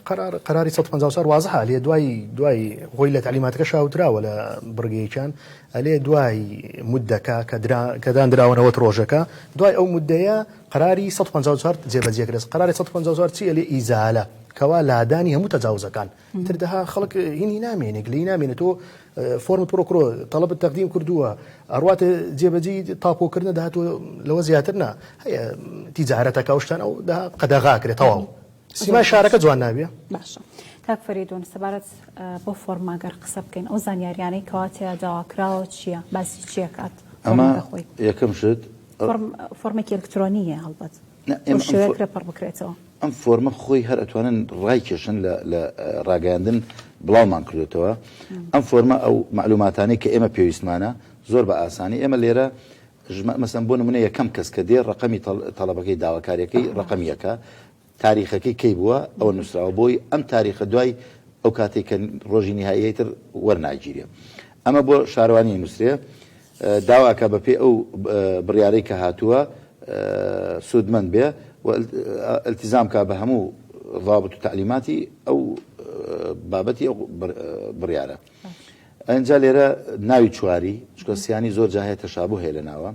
قەرار قەراری 154 وازحە ئەلێ دوای دوای خۆی لە تەعلیماتەکە شاوتراوە لە بڕگەیەکیان ئەلێ دوای مدەکە کە درا کە داندراوە 90 ڕۆژەکە دوای ئەو مدەیە قەراری 154 جێبەجێ کرێت. قەراری 154 چییە؟ لێ ئیزالە، کەوا لادانی هەموو تەجاوزەکان. ئیتر دەها خەڵک هینی نامێنێ، گلەیی نامێنێ. تۆ فۆرمت پڕ کردووە، تەڵەبت تەقدیم کردووە، ئەڕواتە جێبەجێی تاپۆکردنە دەها تۆ لەوە زیاتر نا. هەیە تیجارەتەکە ئەو شتانە ئەو دەها قەدەغە ئەکرێ تەواو. سیمای شارەکە جوان نابێ. باشە کاک فەریدون سەبارەت بۆ فۆرمە گەر قسە بکەین ئەو زانیاریانەی کەوا تێیا داواکراوە چییە؟ باسی چی ئەکات ئەمە فۆرمەکە خۆی؟ یەکەم شت فۆرم فۆرمێکی ئەلکترۆنییە هەڵبەت نا بەو ئێمە ئەم شێوەیە فۆ کرێ پڕ بکرێتەوە. ئەم فۆرمە خۆی هەر ئەتوانن ڕایکێشن لە لە ڕاگەیاندن بڵاومان کردۆتەوە ئەم فۆرمە ئەو مەعلوماتانەی کە ئێمە پێویستمانە زۆر بە ئاسانی ئێمە لێرە ژمە مەسەن بۆ نمونە یەکەم کەس کە دێ ڕەقەمی تەڵەبەکەی داواکاریەکەی ڕەقەم یەکە تاریخەکەی کەی بووە ئەوە نووسراوە بۆی ئەم تاریخە دوای ئەو کاتێک کە ڕۆژی نیهاییەی تر وەرناگیرێ ئەمە بۆ شارەوانی نووسرێ داواکە بە پێی ئەو بڕیارەی کە هاتووە سوودمەند بێ و التزام کا بە هەموو ضابط و تەعلیماتی ئەو بابەتی ئەو بڕیارە. ئەنجا لێرە ناوی چواری چونکە سیانی زۆر جا هەیە تەشابوه هەیە لە ناوە.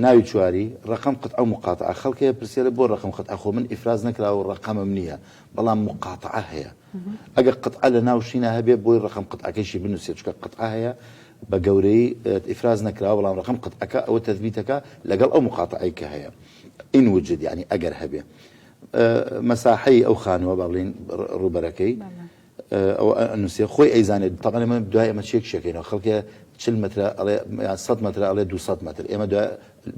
ناوی چواری، ڕەقەم قتعە و موقاتەعە، خەڵک هەیە پرسیارە بۆ ڕەقەم قتعە خۆ من ئیفراز نەکراوە و ڕەقەمم نییە، بەڵام موقاتەعە هەیە. ئەگەر قتعە لە ناو شینا هەبێ بۆی ڕەقەم قتعەکەیشی بنووسێ چونکە قتعە هەیە بە گەورەیی ئیفراز نەکراوە بەڵام ڕەقەم قتعەکە ئەوە تەثبیتەکە لەگەڵ ئەو موقاتەعەی کە هەیە ئین وجد یانی ئەگەر هەبێ مەساحەی ئەو خانووە با بڵێین ڕووبەرەکەی ئەوە ئەنووسێ خۆی ئەیزانێت تەبعەن ئێمە دوای ئەمە چێک شەکەینەوە خەڵکێ چل مەترە ئەڵێ یان سەد مەترە ئەڵێ 200 مەتر ئێمە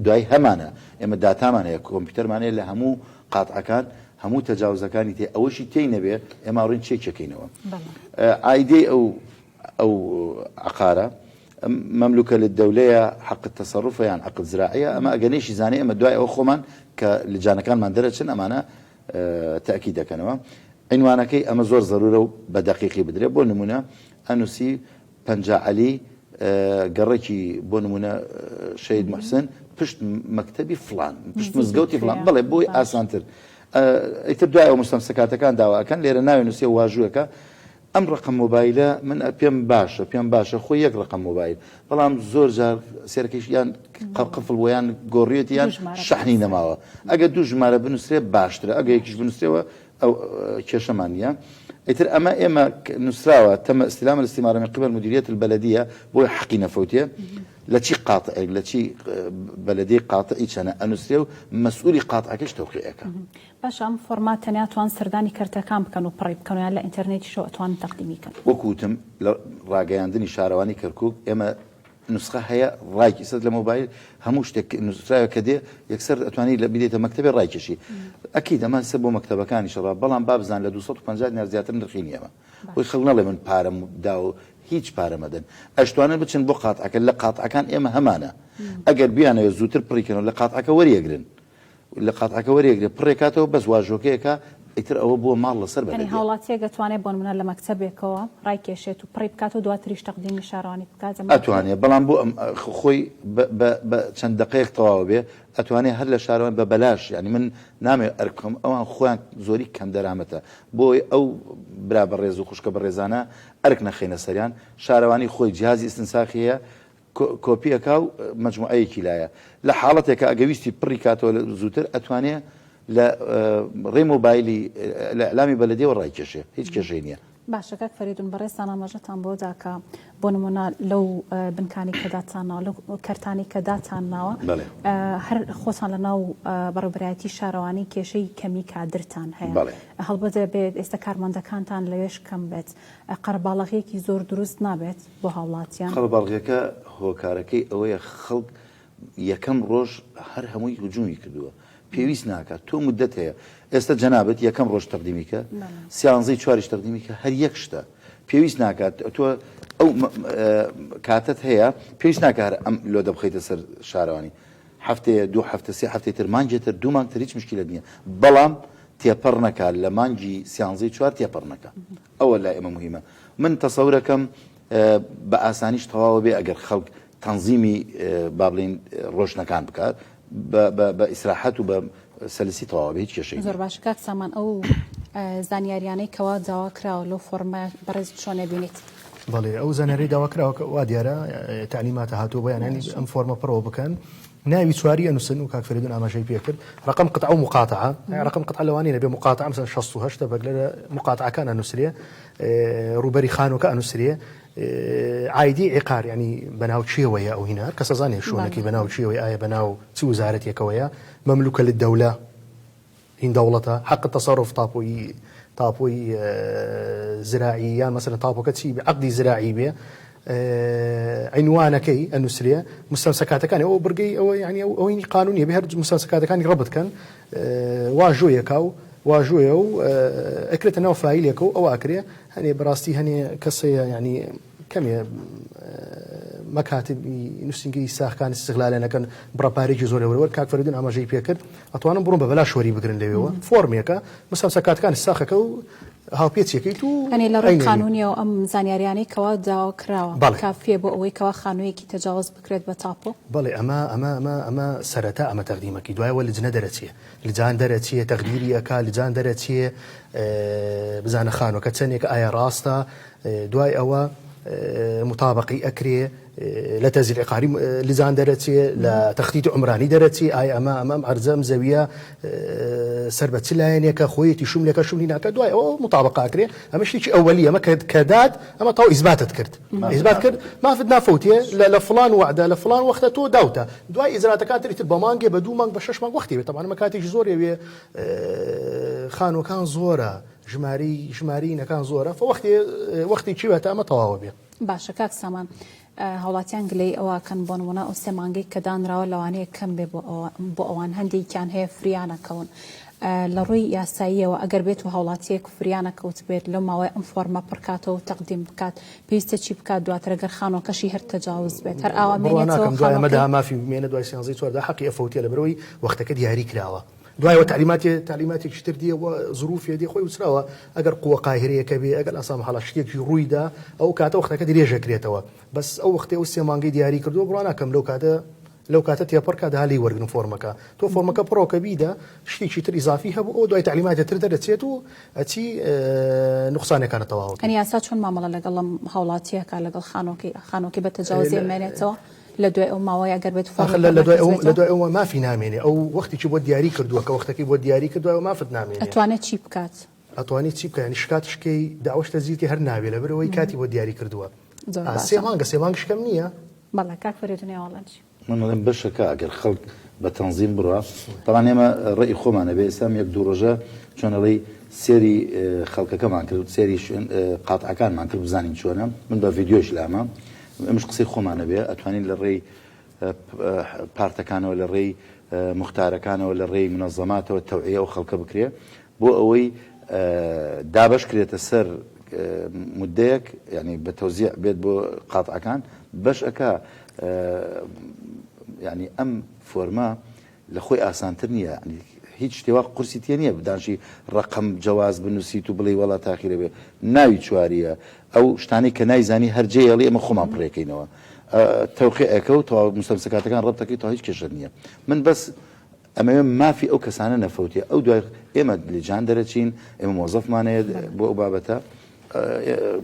دوای هەمانە ئێمە داتامان هەیە کۆمپیوتەرمان هەیە لە هەموو قاتعەکان هەموو تەجاوزەکانی تێ ئەوەشی تێی نەبێ ئێمە ڕوین چێکەکەینەوە ئایدەی ئەو ئەو عقارە مەملوکە للدەولەیە حەق التصرفە یان عقد زراعیە ئەمە ئەگەر نەیشی زانێ ئێمە دوای ئەوە خۆمان کە لجانەکانمان دەرەچن ئەمانە تەئکید دەکەنەوە. عینوانەکەی ئەمە زۆر زەرورە و بە دەقیقی بدرێ بۆ نمونە ئەنوسی 50 عەلی گەڕەکی بۆ نمونە شەهید محسن پشت مەکتەبی فلان پشت مزگەوتی فلان بەڵێ بۆی ئاسانتر ئیتر دوای ئەو مستەمسەکاتەکان داوا ئەکەن لێرە ناوی نووسێ واژووەکە ئەم ڕەقەم مۆبایلە من پێم باشە پێم باشە خۆی یەک ڕەقەم مۆبایل بەڵام زۆر جار سێرەکەش یان قفڵ بۆ یان گۆڕیەتی یان شەحنی نەماوە ئەگەر دوو ژمارە بنووسرێ باشترە ئەگە یەکیش بنووسرێەوە ئەو کێشەمان نییە ئیتر ئەمە ئێمە نووسراوە تم استلام الاستمارة من قبل مديرية البلدية بۆی حەقی نەفەوتێ لە چی قاتعێک لە چی بەلەدەی قاتعی چەنە ئەنووسرێ و مەسئولی قاتعەکەش تەوقیعەکە. باشە ئەم فۆڕمە تەنیا توان سەردانی کەرتەکان بکەن و پڕی بکەن و یان لە ئینتەرنێتیشەوە ئەتوانن تەقدیمی کەن؟ وەکو وتم لە ڕاگەیاندنی شارەوانی کەرکوک ئێمە نوسخە هەیە ڕایکیسەت لە مۆبایل هەموو شتێک نوسراوە کە دێ یەکسەر ئەتوانی لە بیدەیتە مەکتەبێ ڕایکێشی ئەکید ئەمە سە بۆ مەکتەبەکانیشە ڕا بەڵام با بزان لە 250 دینار زیاتر نرخی نییە ئەمە بۆی خەڵک نەڵێ من پارەم دا و هیچ پارە مەدەن ئەشتوانن بچن بۆ قاتعەکە لە قاتعەکان ئێمە هەمانە ئەگەر بیانەوێت زووتر پڕیکەنەوە لە قاتعەکە وەریەگرن لە قاتعەکە وەریەگرێ پڕێکاتەوە بەس واژۆکەیەکە ئیتر ئەوە بووە ماڵ لەسەر یانی بەلەدیە. هاوڵاتیەک ئەتوانێ بۆنمونە لە مەکتەبێکەوە ڕایکێشێت و پڕی بکاتەوە دواتریش تەقدیمی شارەوانی بکات ئەمە ئەتوانێ بەڵام بۆ ئەم خۆی بە بە بە چەند دەقەیەک تەواو بێ ئەتوانێ هەر لە شارەوانی بە بەلاش یانی من نامەوێ ئەرک بخەم ئەوان خۆیان زۆری کەم دەرامەتە بۆی ئەو برا بەڕێز و خوشکە بەڕێزانە ئەرک نەخەینە سەریان شارەوانی خۆی جیهازی ئیستنساخی هەیە کۆپی ئەکا و مەجموعەیەکی لایە لە حاڵەتێکا ئەگە ویستی پڕی کاتەوە زووتر ئەتوانێ لە ڕێی مۆبایلی لە ئیعلامی بەلەدیەوە ڕایکێشێ هیچ کێشەی نییە. باشە کاک فەریدون بەڕێزتان ئاماژەتان بەوە دا کە بۆ نموونە لەو بنکانەی کە داتان ناوە لەو کەرتانەی کە داتان ناوە هەر خۆتان لە ناو بەڕێوەبەرایەتی شارەوانی کێشەی کەمی کادرتان هەیە هەڵبەت دەبێت ئێستا کارمەندەکانتان لەوێش کەم بێت قەرەباڵەغیەکی زۆر دروست نابێت بۆ هاوڵاتیان؟ قەرەباڵغیەکە هۆکارەکەی ئەوەیە خەڵک یەکەم ڕۆژ هەر هەمووی هجومی کردووە پێویست ناکات تۆ مدەت هەیە ئێستا جەنابت یەکەم ڕۆژ تەقدیمی کە سیانزەی چواریش تەقدیمی کە هەر یەک شتە پێویست ناکات تۆ ئەو کاتت هەیە پێویست ناکە هەر ئەم لۆدە بخەیتە سەر شارەوانی هەفتەیە دوو هەفتە سێ هەفتەی تر مانگێ تر دوو مانگ تر هیچ مشکلت نییە بەڵام تێپەڕ نەکات لە مانگی سیانزەی چوار تێپەڕ نەکا ئەوە لای ئێمە موهیمە من تەسەورەکەم بە ئاسانیش تەواوە بێ ئەگەر خەڵک تەنزیمی با بڵێین ڕۆشنەکان بکات بە ئیسراحەت و بە سەلسی تەواوە بێ هیچ کێشەی زۆر باشە کاک سامان ئەو زانیاریانەی کەوا داوا کراوە لەو فۆرمە بەڕێز چۆن ئەبینیت؟ بەڵێ ئەو زانیاری داوا کراوە کە وا دیارە تەعلیماتە هاتووە بۆیان یانی ئەم فۆرمە پڕەوە بکەن ناوی چواری ئەنووسن و کاک فەریدون ئاماژەی پێکرد ڕقم قطعە و مقاطعە ڕقم قطعە لەوانەیە نەبێ مقاطعە مثلا 68 بەگلە لە مقاطعەکان ئەنووسرێ ڕووبەری خانووەکە ئەنووسرێ عایدی عقار ینی بەناو چیەوەیە ئەو هینار کەسە زانێ شوێنەکەی بەناو چیەوەی ئایا بەناو چ وزارەتێکەوەیە مەملوکە للدەولە هین دەوڵەتە حەق تەسەڕوف تاپۆی تاپۆی زراعی یان مەسەلەن تاپۆکە چی بێ عەقدی زراعی بێ عینوانەکەی ئەنووسرێ مستەمسەکاتەکانی ئەو بڕگەی ئەوە یعنی ئەو ئەوەی قانونیە بێ هەر مستەمسەکاتەکانی ڕەبت کەن واژۆیەکا و واژۆیە و ئەکرێتە ناو فایلێکە و ئەوە ئەکرێ هەنێ بەڕاستی هەنێ کەسەیە یعنی کەمێ مەکاتبی نووسینگەی ساخکان استغلالە نەکەن بڕە پارێکی زۆر لەوەر کاک فەریدون ئاماژەی پێکرد ئەتوانم بڕۆم بە بەلاش وەری بگرن لەوێوە فۆرمێکە مستەمسەکاتەکانی ساخەکە و هاوپێچیەکەیت و یانی لە ڕووی قانونیەوە ئەم زانیاریانەی کەوا داوا کراوە کافیە بۆ ئەوەی کەوا خانوویەکی تەجاوز بکرێت بە تاپۆ؟ بەڵێ ئەمە ئەمە ئەمە ئەمە سەرەتا ئەمە تەقدیمەکەی دوایەوە لجنە دەرەچێ لجان دەرەچێ تەقدیری ئەکا لجان دەرەچێ بزانە خانووەکە چەندێکە ئایا ڕاستە دوای ئەوە. متابقەی ئەکرێ لە تەزیل عقاری لزان دەرەچێ لە تەختیت عمرانی دەرەچێ ئایا ئەمە ئەمە ئەم عەرزە ئەم زەویە سەر بە چ لایەنێکە خۆیەتی شوم لەکە شوم ناکە دوای ئەوە متابقە ئەکرێ ئەمە شتێکی ئەوەلی ئەمە کە داد ئەمە تاو ئیزباتت کرد ئیزبات کرد مافت نافەوتێ لە فلان وعدە لە فلان وەختە تۆ داوتە دوای ئیجراتەکان تری تر بە مانگێ بە دوو مانگ بە شەش مانگ وەختی بێت تەبعەن ئەمە کاتێکی زۆر ئەوێ خانووەکان زۆرە ژمارەی ژمارەی نەکان زۆرە فەوەختێ وەختی چی بێتە ئەمە تەواوە بێ. باشە کاک سامان هاوڵاتیان گلەیی ئەوە ئەکەن بۆ نمونە ئەو سێ مانگەی کە دانراوە لەوانەیە کەم بێ بۆ ئەوان هەندێکیان هەیە فریا نەکەون لە ڕووی یاساییەوە ئەگەر بێت و هاوڵاتیەک فریا نەکەوتبێت لەو ماوەی ئەم فۆرمە پڕکاتەوە و تەقدیم بکات پێویستە چی بکات دواتر گەر خانووەکەشی هەر تەجاوز بێت هەر ئاوا بڕوا مێنێتەوە ناکەم دوای ئەمە خانووەکەی؟ دا مافی بمێنێ دوای سیانزەی چواردا حەقی ئەفەوتێ لەبەرئەوەی وەختەکە دیاری کراوە دوایەوە تەعلیماتێ تەعلیماتێکی تر دێ و زروفێ دێ خۆی وتراوە ئەگەر قوە قاهرەیەکە بێ ئەگەر لا سامح اللە شتێکی ڕووی دا ئەو کاتە وەختەکە درێژ ئەکرێتەوە بەس ئەو وەختەی ئەو سێ مانگەی دیاری کردووە بڕوا ناکەم لەو کاتە لەو کاتە تێپەڕ کا دەها لێی وەرگرن فۆرمەکە تۆ فۆرمەکە پڕۆ کە بیدە شتێکی تر ئیزافی هەبوو ئەو دوای تەعلیماتێ تر دەرەچێت و ئەچی نوقسانەکانە تەواو ئەنی یاسا چۆن مامەڵە لەگەڵ ئەم هاوڵاتییە کا لەگەڵ خانووەکەی خانووەکەی بە تەجاوزی ئەمێنێتەوە؟ لە دوای ئەو ماوەیە گەر بێت ئاخر لە دوای ئەو لە دوای ئەوە مافی نامێنێ ئەو وەختێکی بۆت دیاری کردووە کە وەختەکەی بۆت دیاری کرد دوای ئەوە مافت نامێنێ. ئەتوانێت چی بکات؟ ئەتوانێت چی بکات یانی شکات شکەی داوەش تەسجیل کەی هەر نابێ لەبەرئەوەی کاتی بۆت دیاری کردووە. زۆر ئا سێ باشە. مانگە سێ مانگیش کەم نییە. بەڵێ کاک فەرێدون ئێوە چی؟ من ئەڵێم بەشەکە ئەگەر خەڵک بە تەنزیم بڕا تەبعەن ئێمە ڕەئی خۆمان ئەبێ ئێستا ئەم یەک دوو ڕۆژە چۆن ئەڵێی سێری خەڵکەکەمان کرد سێری شوێن قاتعەکانمان کرد بزانین چۆنە من بە ڤیدیۆش لامە ئەمش قسەی خۆمانە بێ ئەتوانین لە ڕێی پارتەکانەوە لە ڕێی موختارەکانەوە لە ڕێی منەزەماتەوە تەوعیە ئەو خەڵکە بکرێ بۆ ئەوەی دابەش کرێتە سەر مدەیەک ینی بە تەوزیع بێت بۆ قاتعەکان بەش ئەکا ینی ئەم فۆرمە لە خۆی ئاسانتر نییە یانی هیچ شتێ وا قورسی تێ نییە بدانشی ڕەقەم جەواز بنووسیت و بڵێی وەڵا تاخیرە بێ ناوی چواریە ئەو شتانەی کە نایزانی هەر جێ ئەڵێ ئێمە خۆمان پڕێکەینەوە تەوقیعێکە و تەواو مستەمسەکاتەکان ڕەبتەکەی تەواو هیچ کێشە نییە من بەس ئەمەوێ مافی ئەو کەسانە نەفەوتێ ئەو دوای ئێمە لجان دەرەچین ئێمە مۆزەفمان هەیە بۆ ئەو بابەتە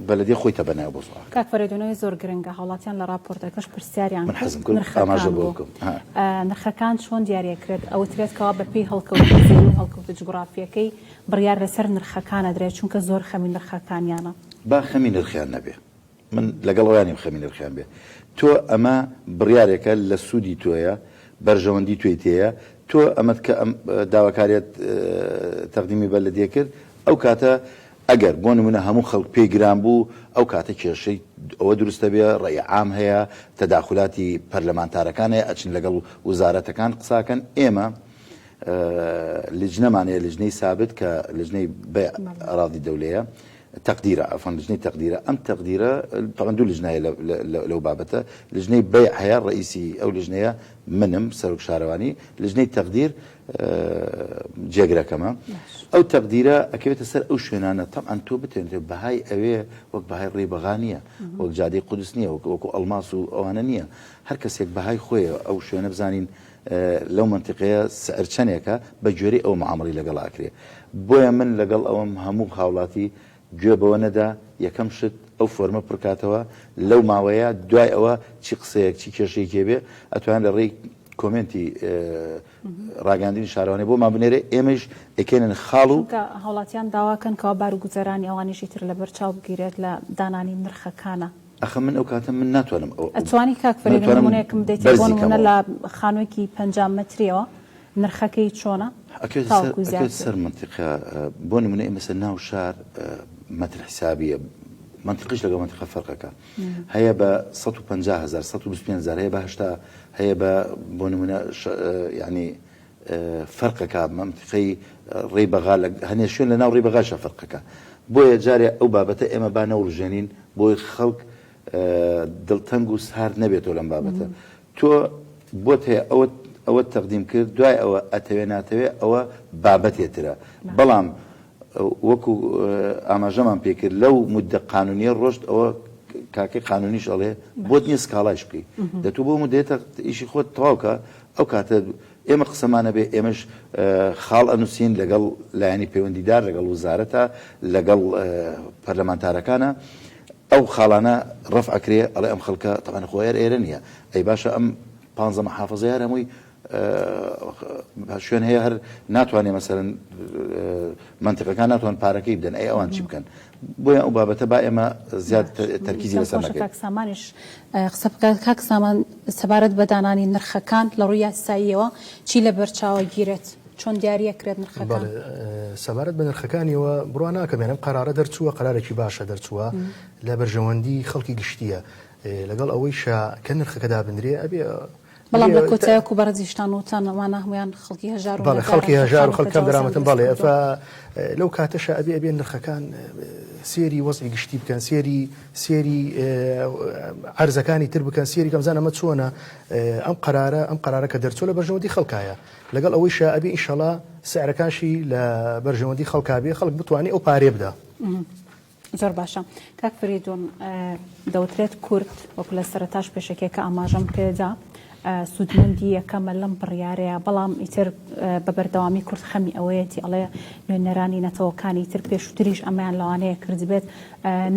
بەلەدیە خۆی تەبەنایە بۆ سوڵحەکە. کاک فەرەیدون ئەوەی زۆر گرنگە هاوڵاتیان لە ڕاپۆرتەکەش پرسیاریان من کرد حەزم کرد نرخەکان ئاماژە بۆ بۆ بکەم ها. نرخەکان چۆن دیاریەکرێت ئەوترێت کەوا بە پێی هەڵکەوتی زەوی و هەڵکەوتە جوگرافیەکەی بڕیار لەسەر نرخەکان ئەدرێت چونکە زۆر خەمی نرخەکانیانە. با خەمی نرخیان نەبێ من لەگەڵ ئەویا نیم خەمی نرخیان بێ تۆ ئەمە بڕیارێکە لە سوودی تۆیە بەرژەوەندی تۆی تێیە تۆ ئەمەت کە ئەم داواکاریەت تەقدیمی بەلەدیە کرد ئەو کاتە ئەگەر بۆ نمونە هەموو خەڵک پێی گران بوو ئەو کاتە کێشەی ئەوە دروست دەبێ ڕەئی عام هەیە تەداخولاتی پەرلەمانتارەکان هەیە ئەچن لەگەڵ وزارەتەکان قساکەن ئێمە لجنەمان هەیە لجنەی سابت کە لجنەی بەیع ئەراضی دەولەیە تەقدیرە عەفوەن لجنەی تەقدیرە ئەم تەقدیرە تەبعەن دوو لجنە هەیە لەو بابەتە لجنەی بەیع هەیە ڕئیسی ئەو لجنەیە منم سەرۆک شارەوانی لجنەی تەقدیر جێگرەکەمە ئەو تەقدیرە ئەکەوێتە سەر ئەو شوێنانە تەبعەن تۆ بتێنێت بەهای ئەوێ وەک بەهای ڕێی بەغا نییە وەک جادەی قودس نییە وەک وەکو ئەڵماس و ئەوانە نییە هەر کەسێک بەهای خۆیە ئەو شوێنە بزانین لەو مەنتیقەیە سعر چەنێکە بە گوێرەی ئەوە معامەڵەی لەگەڵ ئەکرێ بۆیە من لەگەڵ ئەوەم هەموو هاوڵاتی گوێ بەوە نەدا یەکەم شت ئەو فۆرمە پڕکاتەوە لەو ماوەیە دوای ئەوە چی قسەیەک چی کێشەیەکی هەبێ ئەتوان لە ڕێی کۆمێنتی ڕاگەیاندنی شارەوانی بۆمان بنێرێ ئێمەیش ئەیکەینە خاڵ و چونکە هاوڵاتیان داواکەن کەوا باروگوزەرانی ئەوانیشی تر لەبەر چاو بگیرێت لە دانانی نرخەکانە. ئەخە من ئەو کاتە من ناتوانم ئەو ئەتوانی کاک فەرید ناتوانم نمونەیەکم بدەیتێ بۆ بەرزی نمونە کەمەوە. لە خانووێکی 50 مەتریەوە نرخەکەی چۆنە ئەکەوێتە سەر تاوەکو ئەکەوێتە زیاتر سەر مەنتیقە بۆ نمونە ئێمە سەر ناو شار مەتر حیسابیە مەنتیقیش لەگەڵ مەنتیقە فەرقەکە هەیە بە 150 هەزار 125 هەزار هەیە بە 80 هەیە بە بۆ نمونە یعنی فەرقەکە مەنتیقەی ڕێی بەغا لە هەنێ شوێن لە ناو ڕێی بەغاشە فەرقەکە بۆیە جارێ ئەو بابەتە ئێمە با نەوڕژێنین بۆی خەڵک دڵتەنگ و سارد نەبێتەوە لەم بابەتە تۆ بۆت هەیە ئەوە ئەوەت تەقدیم کرد دوای ئەوە ئەتەوێ ناتەوێ ئەوە بابەتێ ترە بەڵام وەکو ئاماژەمان پێ کرد لەو مدە قانونیە ڕۆشت ئەوە کاکەی قانونیش ئەڵێ بۆت نییە سکاڵایش بکەی دەتوو بۆ مدەیە ئیشی خۆت تەواو کە ئەو کاتە ئێمە قسەمان هەبێ ئێمەش خاڵ ئەنووسین لەگەڵ لایەنی پەیوەندیدار لەگەڵ وزارەتە لەگەڵ پەرلەمانتارەکانە. ئەو خاڵانە ڕەفع ئەکرێ ئەڵێ ئەم خەڵکە تەبعەن خۆ هەر ئێرە نییە ئەی باشە ئەم پانزە محافزەیە هەر هەمووی شوێن هەیە هەر ناتوانێ مەسەرەن مەنتیقەکان ناتوان پارەکەی بدەن ئەی ئەوان چی بکەن بۆیە ئەو بابەتە با ئێمە زیاد تەرکیزی لەسەر نەکەین. کاک سامانیش قسە بکات. کاک سامان سەبارەت بە دانانی نرخەکان لە ڕووی یاساییەوە چی لەبەر چاوە گیرێت؟ چۆن دیاری ئەکرێت نرخەکان؟ بەڵێ سەبارەت بە نرخەکانیەوە بڕوا ناکەم یان ئەم قەرارە دەرچووە قەرارێکی باشە دەرچووە لە بەرژەوەندی خەڵکی گشتیە لەگەڵ ئەوەیشا کە نرخەکە دابنرێ ئەبێ بەڵام لە کۆتایە کو بەڕێزیشتان وتان ئەوانە هەموویان خەڵکی هەژار و بەڵێ خەڵکی هەژار و خەڵک کەم دەرامەتن بەڵێ ئەفا لەو کاتەشا ئەبێ ئەبێ نرخەکان سێری وەزعی گشتی بکەن سێری سێری عەرزەکانی تر بکەن سێری کەمزان ئەمە چۆنە ئەم قەرارە ئەم قەرارە کە دەرچوو لە بەرژەوەندی خەڵکایە لەگەڵ ئەوەیشا ئەبێ ئینشەڵا سعرەکانشی لە بەرژەوەندی خەڵکا بێ خەڵک بتوانێ ئەو پارەیە بدا. زۆر باشە کاک فریدون دەوترێت کورد وەکو لە سەرەتاش پێشەکیەکە ئاماژەم پێدا سوودمەندی یەکەمە لەم بڕیارەیە بەڵام ئیتر بە بەردەوامی کورد خەمی ئەوەیەتی ئەڵێ نوێنەرانی نەتەوەکانی تر پێشووتریش ئەمەیان لەوانەیە کردبێت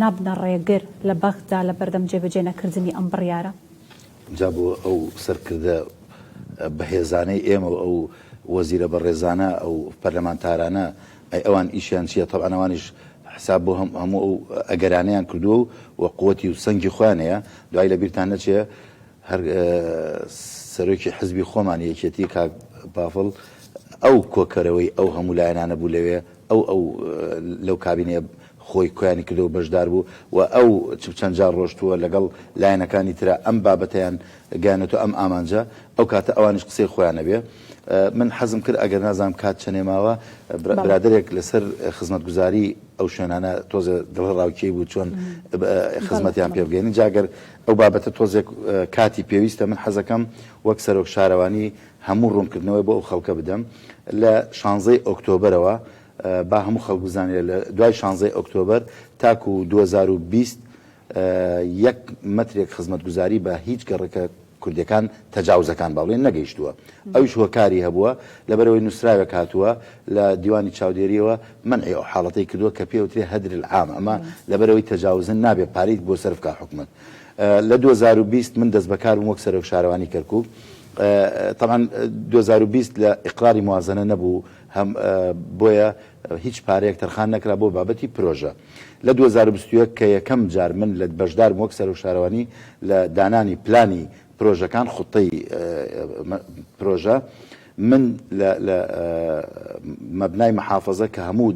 نابنە ڕێگر لە بەغدا لە بەردەم جێبەجێ نەکردنی ئەم بڕیارە. جا بۆ ئەو سەرکردە بەهێزانەی ئێمە و ئەو وەزیرە بەڕێزانە ئەو پەرلەمانتارانە ئەی ئەوان ئیشیان چیە تەبعەن ئەوانیش حساب بۆ هەموو ئەو ئەگەرانەیان کردووە و و قوتی و سەنگی خۆیان هەیە دوای لە بیرتان نەچێ هەر سەرۆکی حزبی خۆمان یەکێتی کاک بافڵ ئەو کۆکەرەوەی ئەو هەموو لایەنانە بوو لەوێ ئەو ئەو لەو کابینەیە خۆی کۆیانی کردەوە بەشدار بوو و ئەو چ چەند جار ڕۆشتووە لەگەڵ لایەنەکانی ترا ئەم بابەتەیان گەیانۆتە ئەم ئامانجە ئەو کاتە ئەوانیش قسەی خۆیان ئەبێ من حەزم کرد ئەگەر نازانم کات چەنێ ماوە برادەرێک لەسەر خزمەتگوزاری ئەو شوێنانە تۆزێ دڵەڕاوکێی بوو چۆن خزمەتیان پێ بگەێنین جا گەر ئەو بابەتە تۆزێک کاتی پێویستە من حەزەکەم وەک سەرۆک شارەوانی هەموو ڕوونکردنەوەی بۆ ئەو خەڵکە بدەم لە شانزەی ئۆکتۆبەرەوە با هەموو خەڵک بزانێت لە دوای شانزەی ئۆکتۆبەر تاکو 2020 یەک مەترێک خزمەتگوزاری بە هیچ گەڕەکە کوردیەکان تەجاوزەکان با بڵێین نەگەیشتووە ئەویش هۆکاری هەبووە لەبەرئەوەی نوسراوێک هاتووە لە دیوانی چاودێریەوە مەنعی ئەو حاڵەتەی کردووە کە پێ وترێ هدر العام ئەمە لەبەرئەوەی تەجاوزن نابێ پارەی بۆ سەرف کا حکومەت لە 2020 من دەستبەکار بووم وەک سەرۆک شارەوانی کەرکوک تەبعەن 2020 لە ئیقراری موازەنە نەبوو هەم بۆیە هیچ پارەیەک تەرخان نەکرا بۆ بابەتی پرۆژە. لە 2021 کە یەکەم جار من لە بەشدارم وەک سەرۆک شارەوانی لە دانانی پلانی پرۆژەکان خوتەی پرۆژە من لە لە مەبنای محافەزە کە هەموو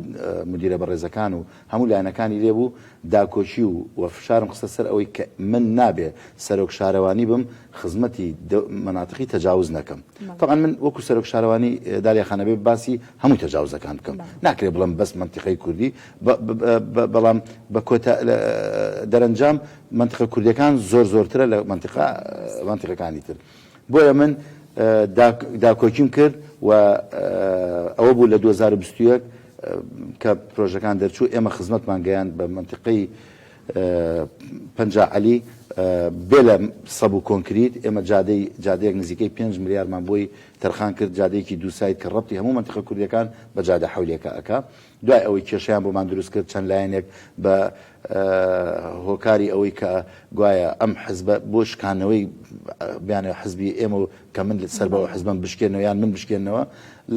مدیرە بەڕێزەکان و هەموو لایەنەکانی لێ بوو داکۆکی و و فشارم خستە سەر ئەوەی کە من نابێ سەرۆک شارەوانی بم خزمەتی مەناتقی تەجاوز نەکەم تەبعەن من وەکو سەرۆک شارەوانی دالیا خان ئەبێ باسی هەموو تەجاوزەکان بکەم ناکرێ بڵێم بەس مەنتیقەی کوردی بەڵام بە کۆتا دەرەنجام مەنتیقە کوردیەکان زۆر زۆرترە لە مەنتیقە مەنتیقەکانی تر بۆیە من داکۆکیم کرد و ئەوە بوو لە 2021 کە پرۆژەکان دەرچوو ئێمە خزمەتمان گەیاند بە مەنتیقەی 50 عەلی بێ لە سەب و کۆنکریت ئێمە جادەی جادەیەک نزیکەی 5 ملیارمان بۆی تەرخان کرد جادەیەکی دوو ساید کە ڕەبتی هەموو مەنتیقە کوردیەکان بە جادە حەولیەکە ئەکا دوای ئەوەی کێشەیان بۆمان دروست کرد چەند لایەنێک بە هۆکاری ئەوەی کە گوایە ئەم حزبە بۆ شکانەوەی بیانەوە حزبی ئێمە و کە من سەر بەو حزبم بشکێنەوە یان من بشکێنەوە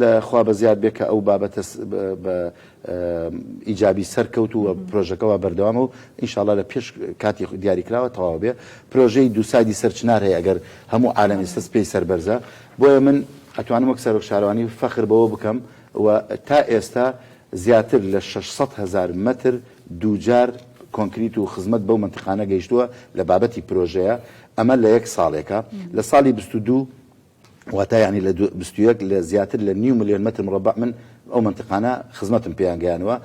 لە خوا بە زیاد بێ کە ئەو بابەتە بە ئیجابی سەرکەوت و پرۆژەکە وا بەردەوامە و ئینشاڵا لە پێش کاتی دیاریکراوە تەواو بێ پرۆژەی دووسایدی سەر چنار هەیە ئەگەر هەموو عالەم ئێستا پێی سەربەرزە بۆیە من ئەتوانم وەک سەرۆک شارەوانی فەخر بەوە بکەم و تا ئێستا زیاتر لە 600 هەزار مەتر دووجار کۆنکریت و خزمەت بەو مەنتیقانە گەیشتووە لە بابەتی پرۆژەیە ئەمە لە یەک ساڵێکە لە ساڵی 22 واتا یانی لە 21 لە زیاتر لە نیو ملیۆن مەتر مربع من ئەو مەنتیقانە خزمەتم پێیان گەیانوە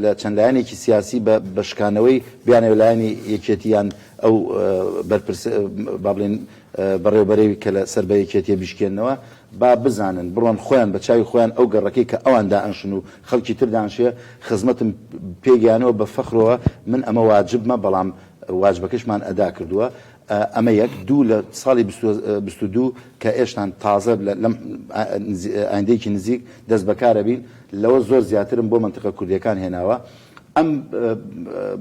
لە چەند لایەنێکی سیاسی بە شکانەوەی بیانەوە لایەنی یەکێتی یان ئەو بەرپرس با بڵێن بەڕێوبەرەی کە لە سەر بە یەکێتیە بیشکێنەوە با بزانن بڕۆن خۆیان بە چاوی خۆیان ئەو گەڕەکەی کە ئەوان دائەنشن و خەڵکی تر دانشێ خزمەتم پێگەیانەوە بە فەخرەوە من ئەمە واجبمە بەڵام واجبەکەشمان ئەدا کردووە ئەمە یەک، دوو لە ساڵی 22 کە ئێشتان تازە لەم ئایندەیەکی نزیک دەست بەکارەبین لەوە زۆر زیاترم بۆ مەنتیقە کوردیەکان هێناوە. ئەم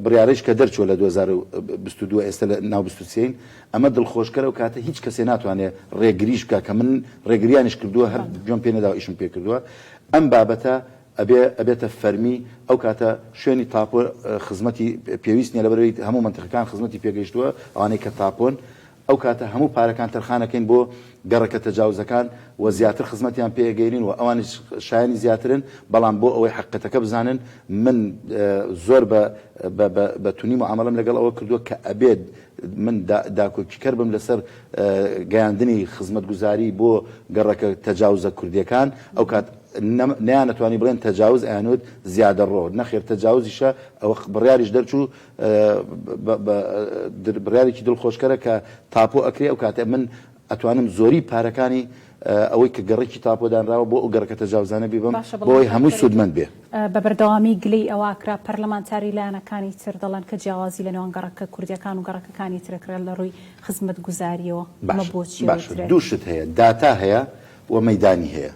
بڕیارەیش کە دەرچووە لە 2022 ئێستا لە ناو 23 ین ئەمە دڵخۆشکەرە و کاتە هیچ کەسێ ناتوانێ ڕێگریش بکا کە من ڕێگریانیش کردووە هەر گوێم پێ نەداوە ئیشم پێ کردووە ئەم بابەتە ئەبێ ئەبێتە فەرمی ئەو کاتە شوێنی تاپۆ خزمەتی پێویست نیە لەبەرئەوەی هەموو مەنتیقەکان خزمەتی پێگەیشتووە ئەوانەی کە تاپۆن ئەو کاتە هەموو پارەکان تەرخانەکەین بۆ گەڕەکە تەجاوزەکان و زیاتر خزمەتیان پێ ئەگەینین و ئەوانیش شایەنی زیاترن بەڵام بۆ ئەوەی حەقیقەتەکە بزانن من زۆر بە بە بە بە تونی معامەڵەم لەگەڵ ئەوە کردووە کە ئەبێت من داکۆکیکەر بم لەسەر گەیاندنی خزمەتگوزاری بۆ گەڕەکە تەجاوزە کوردیەکان ئەو کات نەیانەتوانی بڵێن تەجاوز ئەیانوت زیادەڕۆ نەخێر تەجاوزیشە ئەوە بڕیاریش دەرچوو بڕیارێکی دڵخۆشکەرە کە تاپۆ ئەکرێ ئەو کاتە من ئەتوانم زۆری پارەکانی ئەوەی کە گەڕەکی تاپۆ دانراوە بۆ ئەو گەڕەکە تەجاوزانە بیبەم باشە بۆ بەڵام ئەوەی کاک هەمووی فەریدون سوودمەند بێ. بە بەردەوامی گلەی ئەوە ئەکرا پەرلەمانتاری لایەنەکانی تر دەڵێن کە جیاوازی لە نێوان گەڕەکە کوردیەکان و گەڕەکەکانی تر ئەکرێت لە ڕووی خزمەتگوزاریەوە ئەمە باشە بۆچی باشە ئەوترێت؟ دوو شت هەیە داتا هەیە و مەیدانی هەیە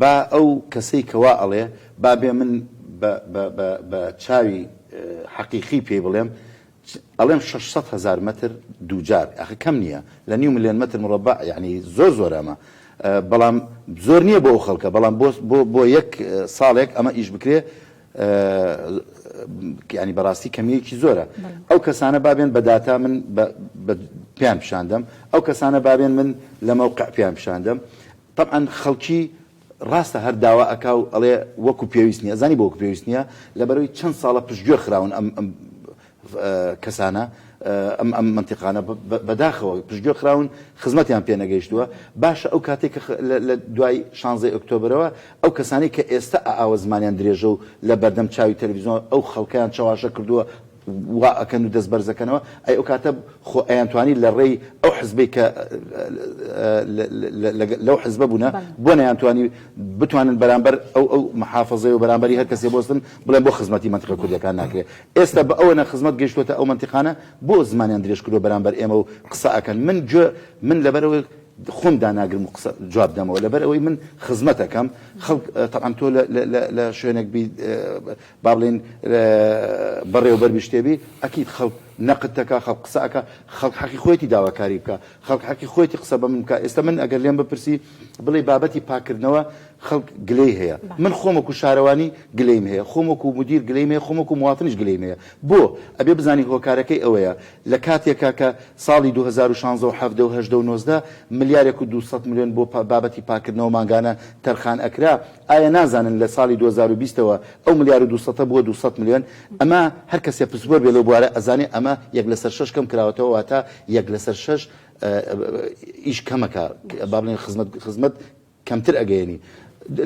با ئەو کەسەی کە وا ئەڵێ با بێ من بە بە بە بە چاوی حەقیقی پێی بڵێم ئەڵێم 600 هەزار مەتر دووجار ئەخە کەم نییە لە نیو ملیۆن مەتر مڕەبع یعنی زۆر زۆرە ئەمە بەڵام زۆر نییە بۆ ئەو خەڵکە بەڵام بۆ بۆ بۆ یەک ساڵێک ئەمە ئیش بکرێ یانی بەڕاستی کەمیەکی زۆرە ئەو کەسانە بابێن بە داتا من پێیان پیشاندەم ئەو کەسانە بابێن من لە مەوقع پێیان پیشاندەم تەبعەن خەڵکی ڕاستە هەر داوا ئەکا و ئەڵێ وەکو پێویست نییە زانی بۆ وەکو پێویست نییە لەبەرەوەی چەند ساڵە پشتگوێ خراون ئەم ئەم کەسانە ئەم ئەم مەنتیقانە بەداخەوە پشتگوێ خراون خزمەتیان پێ نەگەیشتووە باشە ئەو کاتێک کە لە دوای شانزەی ئۆکتۆبرەوە ئەو کەسانەی کە ئێستا ئاوە زمانیان درێژە و لە بەردەم چاوی تەلەڤیزیۆن ئەو خەڵکەیان چەواشە کردووە وا ئەکەن و دەست بەرز ئەکەنەوە، ئەی ئەو کاتە خۆ ئەیانتوانی لە ڕێی ئەو حزبەی کە لەو حزبە بوونە بۆ نەیانتوانی بتوانن بەرامبەر ئەو ئەو محافەزەی و بەرامبەری هەر کەسێ بۆستن بڵێن بۆ خزمەتی مەنتیقە کوردیەکان ناکرێ ئێستا بە ئەوەنە خزمەت گەیشتووەتە ئەو مەنتیقانە بۆ زمانیان درێژ کردووە بەرامبەر ئێمە و قسە ئەکەن من گوێ من لەبەرئەوەی خۆم داناگرم و قسە جواب دەمەوە لەبەر ئەوەی من خزمەت ئەکەم خەڵک تەبعەن تۆ لە شوێنێک بی با بڵێین بەڕێوبەر بی شتێ بی ئەکید خەڵک نەقد دەکا خەڵک قسە ئەکا خەڵک حەقی خۆیەتی داواکاری بکا خەڵک حەقی خۆیەتی قسە بە من بکا ئێستا من ئەگەر لێم بپرسی بڵێی بابەتی پاککردنەوە خەڵک گلەی هەیە من خۆم وەکو شارەوانی گلەیم هەیە خۆم وەکو مدیر گلەیم هەیە خۆم وەکو مواطنیش گلەیم هەیە بۆ ئەبێ بزانی هۆکارەکەی ئەوەیە لە کاتێکا کە ساڵی 2016 و 17 و 18 و 19 ملیارێک و 200 ملیۆن بۆ بابەتی پاککردنەوە مانگانە تەرخان ئەکرا ئایا نازانن لە ساڵی 2020 ەوە ئەو ملیار و دوو سەتە بووە 200 ملیۆن؟ ئەمە هەر کەسێ پسپۆر بێ لەو بوارە ئەزانێ ئەمە یەک لەسەر شەش کەم کراوەتەوە واتە یەک لەسەر شەش ئیش کەمەکە با بڵێن خزمەت خزمەت کەمتر ئەگەیەنی.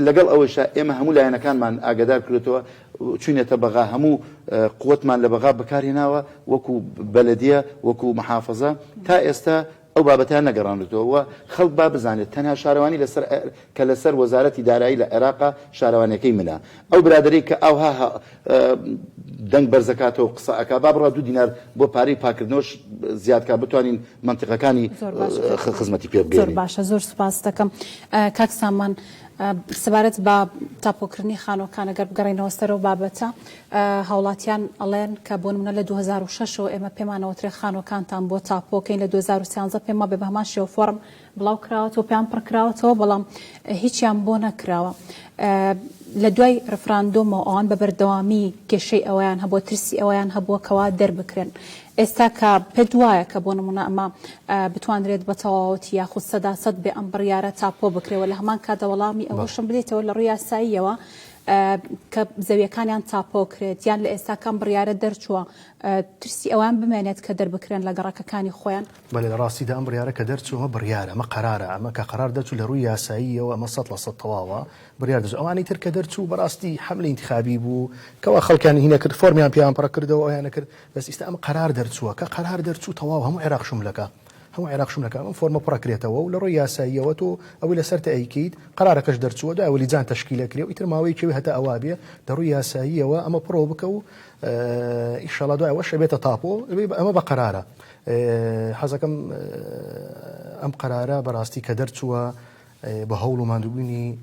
لەگەڵ ئەوەیشا ئێمە هەموو لایەنەکانمان ئاگادار کردۆتەوە چوینەتە بەغا هەموو قوتمان لە بەغا بەکارهێناوە وەکو بەلەدیە وەکو محافەزە تا ئێستا ئەو بابەتەیان نەگەڕاندۆتەوە و خەڵک با بزانێت تەنها شارەوانی لەسەر کە لەسەر وەزارەتی دارایی لە عێراقە شارەوانیەکەی منە ئەو برادەرەی کە ئاوها دەنگ بەرزەکاتەوە قسە ئەکا با بڕا دوو دینار بۆ پارەی پاکردنەوەش زیاد کا بتوانین مەنتیقەکانی خزمەتی پێ بگەیەنین. زۆر باشە زۆر سوپاست دەکەم کاک سامان سەبارەت بە تاپۆکردنی خانووەکان ئەگەر بگەڕێینەوە سەر ئەو بابەتە هاوڵاتیان ئەڵێن کە بۆ نمونە لە 2006 ەوە ئێمە پێمان ئەوترێ خانووەکانتان بۆ تاپۆکەین لە 2013 پێم وابێ بە هەمان شێوە فۆڕم بڵاو کراوەتەوە پێیان پڕ کراوەتەوە بەڵام هیچیان بۆ نەکراوە لە دوای ڕفراندۆمەوە ئەوان بە بەردەوامی کێشەی ئەوەیان هەبووە ترسی ئەوەیان هەبووە کەوا دەربکرێن ئێستا کە پێت وایە کە بۆ نمونە ئەمە بتوانرێت بە تەواوەتی یاخود سەدا سەد بێ ئەم بڕیارە تاپۆ بکرێەوە لە هەمان کاتدا وەڵامی ئەوەشم بدەیتەوە لە ڕووی یاساییەوە کە زەویەکانیان تاپۆ کرێت یان لە ئێستا کام بڕیارە دەرچووە ترسی ئەوان بمێنێت کە دەربکرێن لە گەڕەکەکانی خۆیان؟ بەلێ لە ڕاستیدا ئەم بڕیارە کە دەرچوو ئەمە بڕیارە ئەمە قەرارە ئەمە کە قەرار دەرچوو لە ڕووی یاساییەوە ئەمە 100% تەواوە بڕیار دەرچوو ئەوانەی تر کە دەرچوو بەڕاستی حەملەی ئینتخابی بوو کەوا خەڵکیان هینە کرد فۆرمیان پێیان پڕ کردەوە ئەویانە کرد بەس ئیستا ئەمە قەرار دەرچووە کە قەرار دەرچوو تەواو هەموو عێراق شوملەکە هەموو عێراق شوملەکە ئەم فۆرمە پڕەکرێتەوە و لە ڕووی یاساییەوە تۆ ئەوەی لەسەرتە ئەیکەیت قەرارەکەش دەرچووە دوای ئەوە لیجان تەشکیل ئەکرێ و ئیتر ماوەیەکی ئەوێ هەتا ئەوا بێ لە ڕووی یاساییەوە ئەمە پڕۆ بکە و ئیشەڵا دوای ئەوەش ئەبێتە تاپۆ ئەمە بە قەرارە حەزەکەم ئەم قەرارە بەڕاستی کە دەرچووە. بە هەوڵ و ماندووبوونی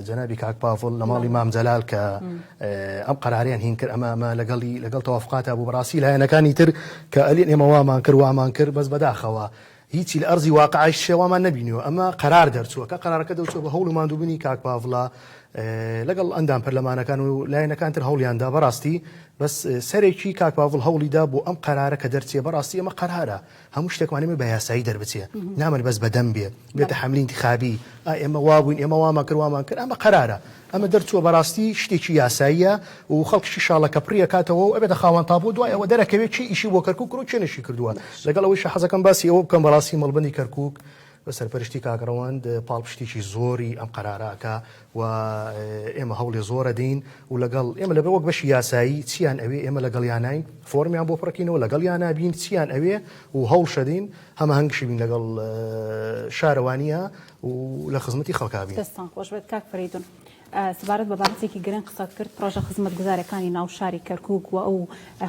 جەنابی کاک پاڤڵ لە ماڵی مام جەلال کە ئەم قەراریان هین کرد ئەمە ئەمە لەگەڵی لەگەڵ تەوافقاتا بوو بەڕاستی لایەنەکانی تر کە ئەلێن ئێمە وامان کرد وامان کرد بەس بەداخەوە هیچی لە ئەرزی واقعیش شێوامان نەبینیوە ئەمە قەرار دەرچووە کە قەرارەکە دەرچووە بە هەوڵ و ماندووبوونی کاک پاڤڵە لەگەڵ ئەندام پەرلەمانەکان و لایەنەکان تر هەوڵیاندا بەڕاستی بەس سەرێکی کاک پاڤڵ هەوڵیدا بۆ ئەم قەرارە کە دەرچێ بەڕاستی ئەمە قەرارە هەموو شتێکمان ئێمە بە یاسایی دەربچێ نامەوێ بەس بەدەم بێ بێتە حەملی ئینتخابی ئا ئێمە وابووین ئێمە وامان کرد وامان کرد ئەمە قەرارە ئەمە دەرچووە بەڕاستی شتێکی یاساییە و خەڵکیش ئیشاڵە کە پڕی ئەکاتەوە و ئەبێتە خاوەن تابۆ دوای ئەوە دەرەکەوێ کێ ئیشی بۆ کەرکوک کردووە کێ نەشی کردووە لەگەڵ ئەوەیشا حەزەکەم باسی ئەوە بکەم بەڕاستی مەڵبەندی کەرکوک بە سەرپەرشتی کاک ڕەوەند پاڵپشتێکی زۆری ئەم قەرارە ئەکا و ئێمە هەوڵێ زۆر ئەدەین و لەگەڵ ئێمە لەبێ وەک بەشی یاسایی چیان ئەوێ ئێمە لەگەڵیاناین فۆرمیان بۆ پڕکینەوە لەگەڵیانا بین چیان ئەوێ و هەوڵشەدەین هەماهەنگشی بین لەگەڵ شارەوانیە و لە خزمەتی خەڵکا بین. دەستتان خۆش بێت کاک فەرەیدون. سەبارەت بە بابەتێکی گرنگ قسەت کرد، پڕۆژە خزمەتگوزاریەکانی ناو شاری کەرکوک و ئەو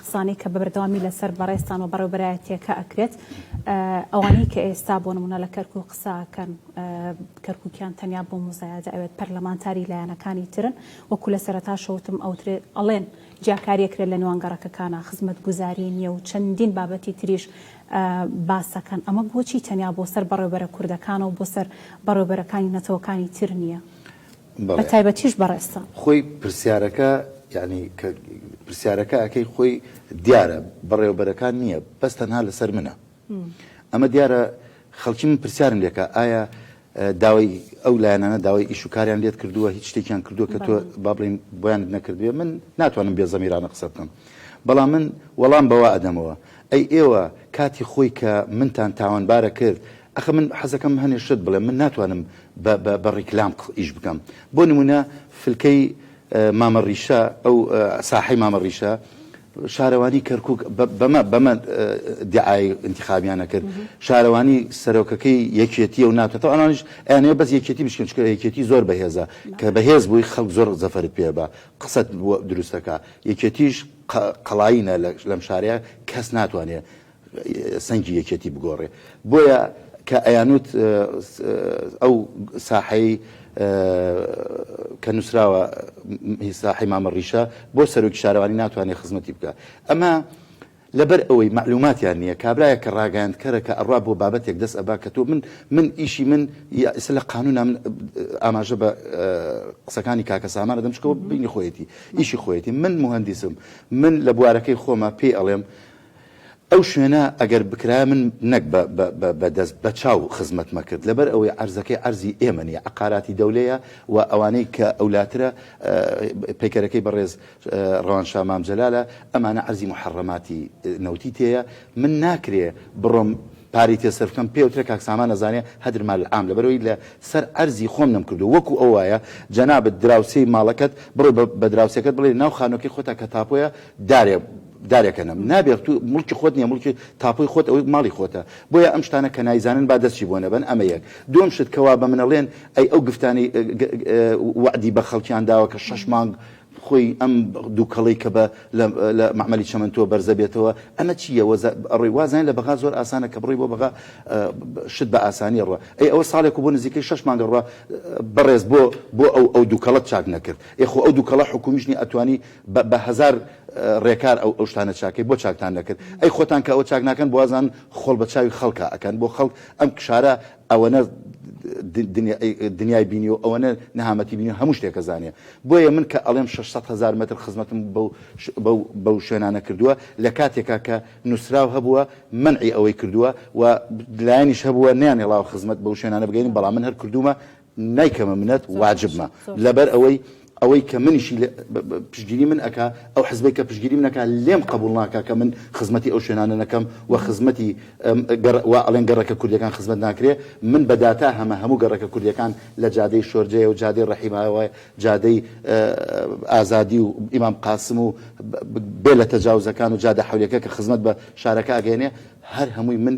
قسانەی کە بە بەردەوامی لەسەر بەڕێزتان و بەڕێوەبەرایەتیەکە ئەکرێت، ئەوانەی کە ئێستا بۆ نمونە لە کەرکوک قسە ئەکەن کەرکوکیان تەنیا بۆ موزایەدە ئەوێت، پەرلەمانتاری لایەنەکانی ترن، وەکو لە سەرەتاشەوە وتم ئەوترێ ئەڵێن جیاکاری ئەکرێت لە نێوان گەڕەکەکانا، خزمەتگوزاری نیە و چەندین بابەتی تریش باسەکەن، ئەمە بۆچی تەنیا بۆ سەر بەڕێوەبەرە کوردەکانە و بۆ سەر بەڕێوەبەرەکانی نەتەوەکانی تر نیە؟ بە تایبەتیش بەڕێزتان. خۆی پرسیارەکە یانی کە پرسیارەکە ئەکەی خۆی دیارە بەڕێوەبەرەکان نییە بەس تەنها لەسەر منە ئەمە دیارە خەڵکی من پرسیارم لێکە ئایا داوای ئەو لایەنانە داوای ئیش و کاریان لێت کردووە هیچ شتێکیان کردووە کە تۆ با بڵێین بۆیانت نەکردوێ من ناتوانم بێ زەمیرانە قسە بکەم بەڵام من وەڵام بەوە ئەدەمەوە ئەی ئێوە کاتی خۆی کە منتان تاوانبارە کرد ئەخە من حەزەکەم هەنێ شت بڵێم من ناتوانم بە بە بە ڕیکلام ئیش بکەم بۆ نمونە فلکەی مامە ڕیشە ئەو ساحەی مامە ڕیشە شارەوانی کەرکک بەمە بەمە دیعای انتخابیانە کرد شارەوانی سەرۆکەکەی یەکێتیە و ناتێتەوە ئەوانیش ئەیانەوێ بەس یەکێتی بشکن چونکە یەکێتی زۆر بەهێزە کە بەهێز بووی خەڵک زۆر زەفەرت پێ بە قسەت دروستەکە یەکێتیش قەڵایینە لەم شارەیە کەس ناتوانێت سەنگی یەکێتی بگۆڕێ بۆیە کە ئەیانوت ئەو ساحەی کە نووسراوە ساحەی مامە ڕیشە بۆ سەرۆکی شارەوانی ناتوانێت خزمەتی بکە ئەمە لەبەر ئەوەی مەعلوماتیان نییە کابرایە کە ڕاگەیاندکەرە کە ئەڕوا بۆ بابەتێک دەست ئەبا کە تۆ من من ئیشی من ئێستا لە قانونا من ئاماژە بە قسەکانی کاکە سامان ئەدەم چکەوە بینی خۆیەتی ئیشی خۆیەتی من موهەندیسم من لە بوارەکەی خۆمە پێی ئەڵێم ئەو شوێنە ئەگەر بکرایە من نەک بە بە بە دەست بە چاو خزمەتمە کرد لەبەر ئەوەی عەرزەکەی عەرزی ئێمە نیە عەقاراتی دەولەیە و ئەوانەی کە ئەولاترە پەیکەرەکەی بەڕێز ڕەوانشا مام جەلالە ئەمانە عەرزی موحەڕەماتی نەوتی تێیە من ناکرێ بڕۆم پارەی تێ سەرف کەم پێوترە کاک سامان ئەزانێ هەدر مال عام لەبەرئەوەی لە سەر عەرزی خۆم نەمکردووە وەکو ئەو وایە جەنابت دراوسێی ماڵەکەت بڕۆی بە دراوسێکەت بڵێی ناو خانوەکەی خۆتا کە تاپۆیە دارێ دارێکە نەم نابێ تو موڵکی خۆت نیە موڵکی تاپۆی خۆت ئەوەی ماڵی خۆتە بۆیە ئەم شتانە کە نایزانن با دەستی بۆ نەبەن ئەمە یەک دووەم شت کەوا بە منەڵێن ئەی ئەو گفتانەی وەعدی بە خەڵکیان داوە کە شەش مانگ خۆی ئەم دووکەڵەی کە بە لە مەعمەلی چەمەنتۆ بەرزە بێتەوە ئەمە چییە وەزا ئەڕۆی وازانین لە بەغا زۆر ئاسانە کە بڕۆی بۆ بەغا شت بە ئاسانی ڕوە ئەی ئەوە ساڵێک و بۆ نزیکەی شەش مانگە ڕوە بەڕێز بۆ بۆ ئەو ئەو دووکەڵەت چاک نەکرد ئێ خۆ ئەو دووکەڵە حکومیش نیە ئەتوانی بە بە هەزار ڕێکار ئەو ئەو شتانە چاکەی بۆ چاکتان نەکرد ئەی خۆتان کە ئەوە چاک ناکەن بۆ وازان خۆڵ بە چاوی خەڵکا ئەکەن بۆ خەڵک ئەم شارە ئەوەنە دنیای بینیوە ئەوەنە نەهامەتی بینیوە هەموو شتێک ئەزانێ بۆیە من کە ئەڵێم 600 هەزار مەتر خزمەتم بەو بەو بەو شوێنانە کردووە لە کاتێکا کە نووسراو هەبووە مەنعی ئەوەی کردووە و لایەنیش هەبووە نەیانهێڵاوە خزمەت بەو شوێنانە بگەین بەڵام من هەر کردوومە نایکەمە منەت واجبمە لەبەر ئەوەی ئەوەی کە منیشی پشتگیری من ئەکا ئەو حزبەی کە پشتگیری من ئەکا لێم قبوڵ ناکا کە من خزمەتی ئەو شوێنانە نەکەم و خزمەتی وا ئەڵێن گەڕەکە کوردیەکان خزمەت ناکرێ من بە داتا هەمە هەموو گەڕەکە کوردیەکان لە جادەی شۆرجەیە و جادەی ڕەحیماوە جادەی ئازادی و ئیمام قاسم و بێ لە تەجاوزەکان و جادە حەولیەکە کە خزمەت بە شارەکە ئەگەیەنێ هەر هەمووی من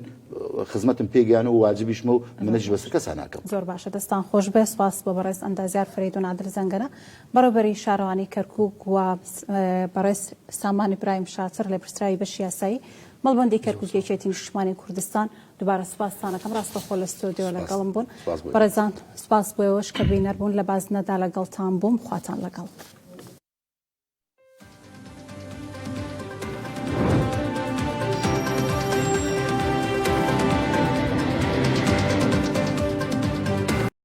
خزمەتم پێ گەیانوە و واجبیشمە و منەتیش بەسەر کەسا ناکەم. زۆر باشە دەستان خۆش بێ سوپاس بۆ بەڕێز ئەندازیار فەرەیدون عادل زەنگەنە بەڕێوبەری شارەوانی کەرکوک و بەڕێز سامان ئیبراهیم شاتر لێپرسراوی بەشی یاسایی. مەڵبەندی کەرکوک یەکێتی نیشتمانی کوردستان دوبارە سوپاستانەکەم ڕاستەخۆ لە ستۆدیۆ لەگەڵم بوون بەڕێزان سوپاس بۆ ئێوەش کە بینەر بوون لە بازنەدا لەگەڵتان بووم خواتان لەگەڵ.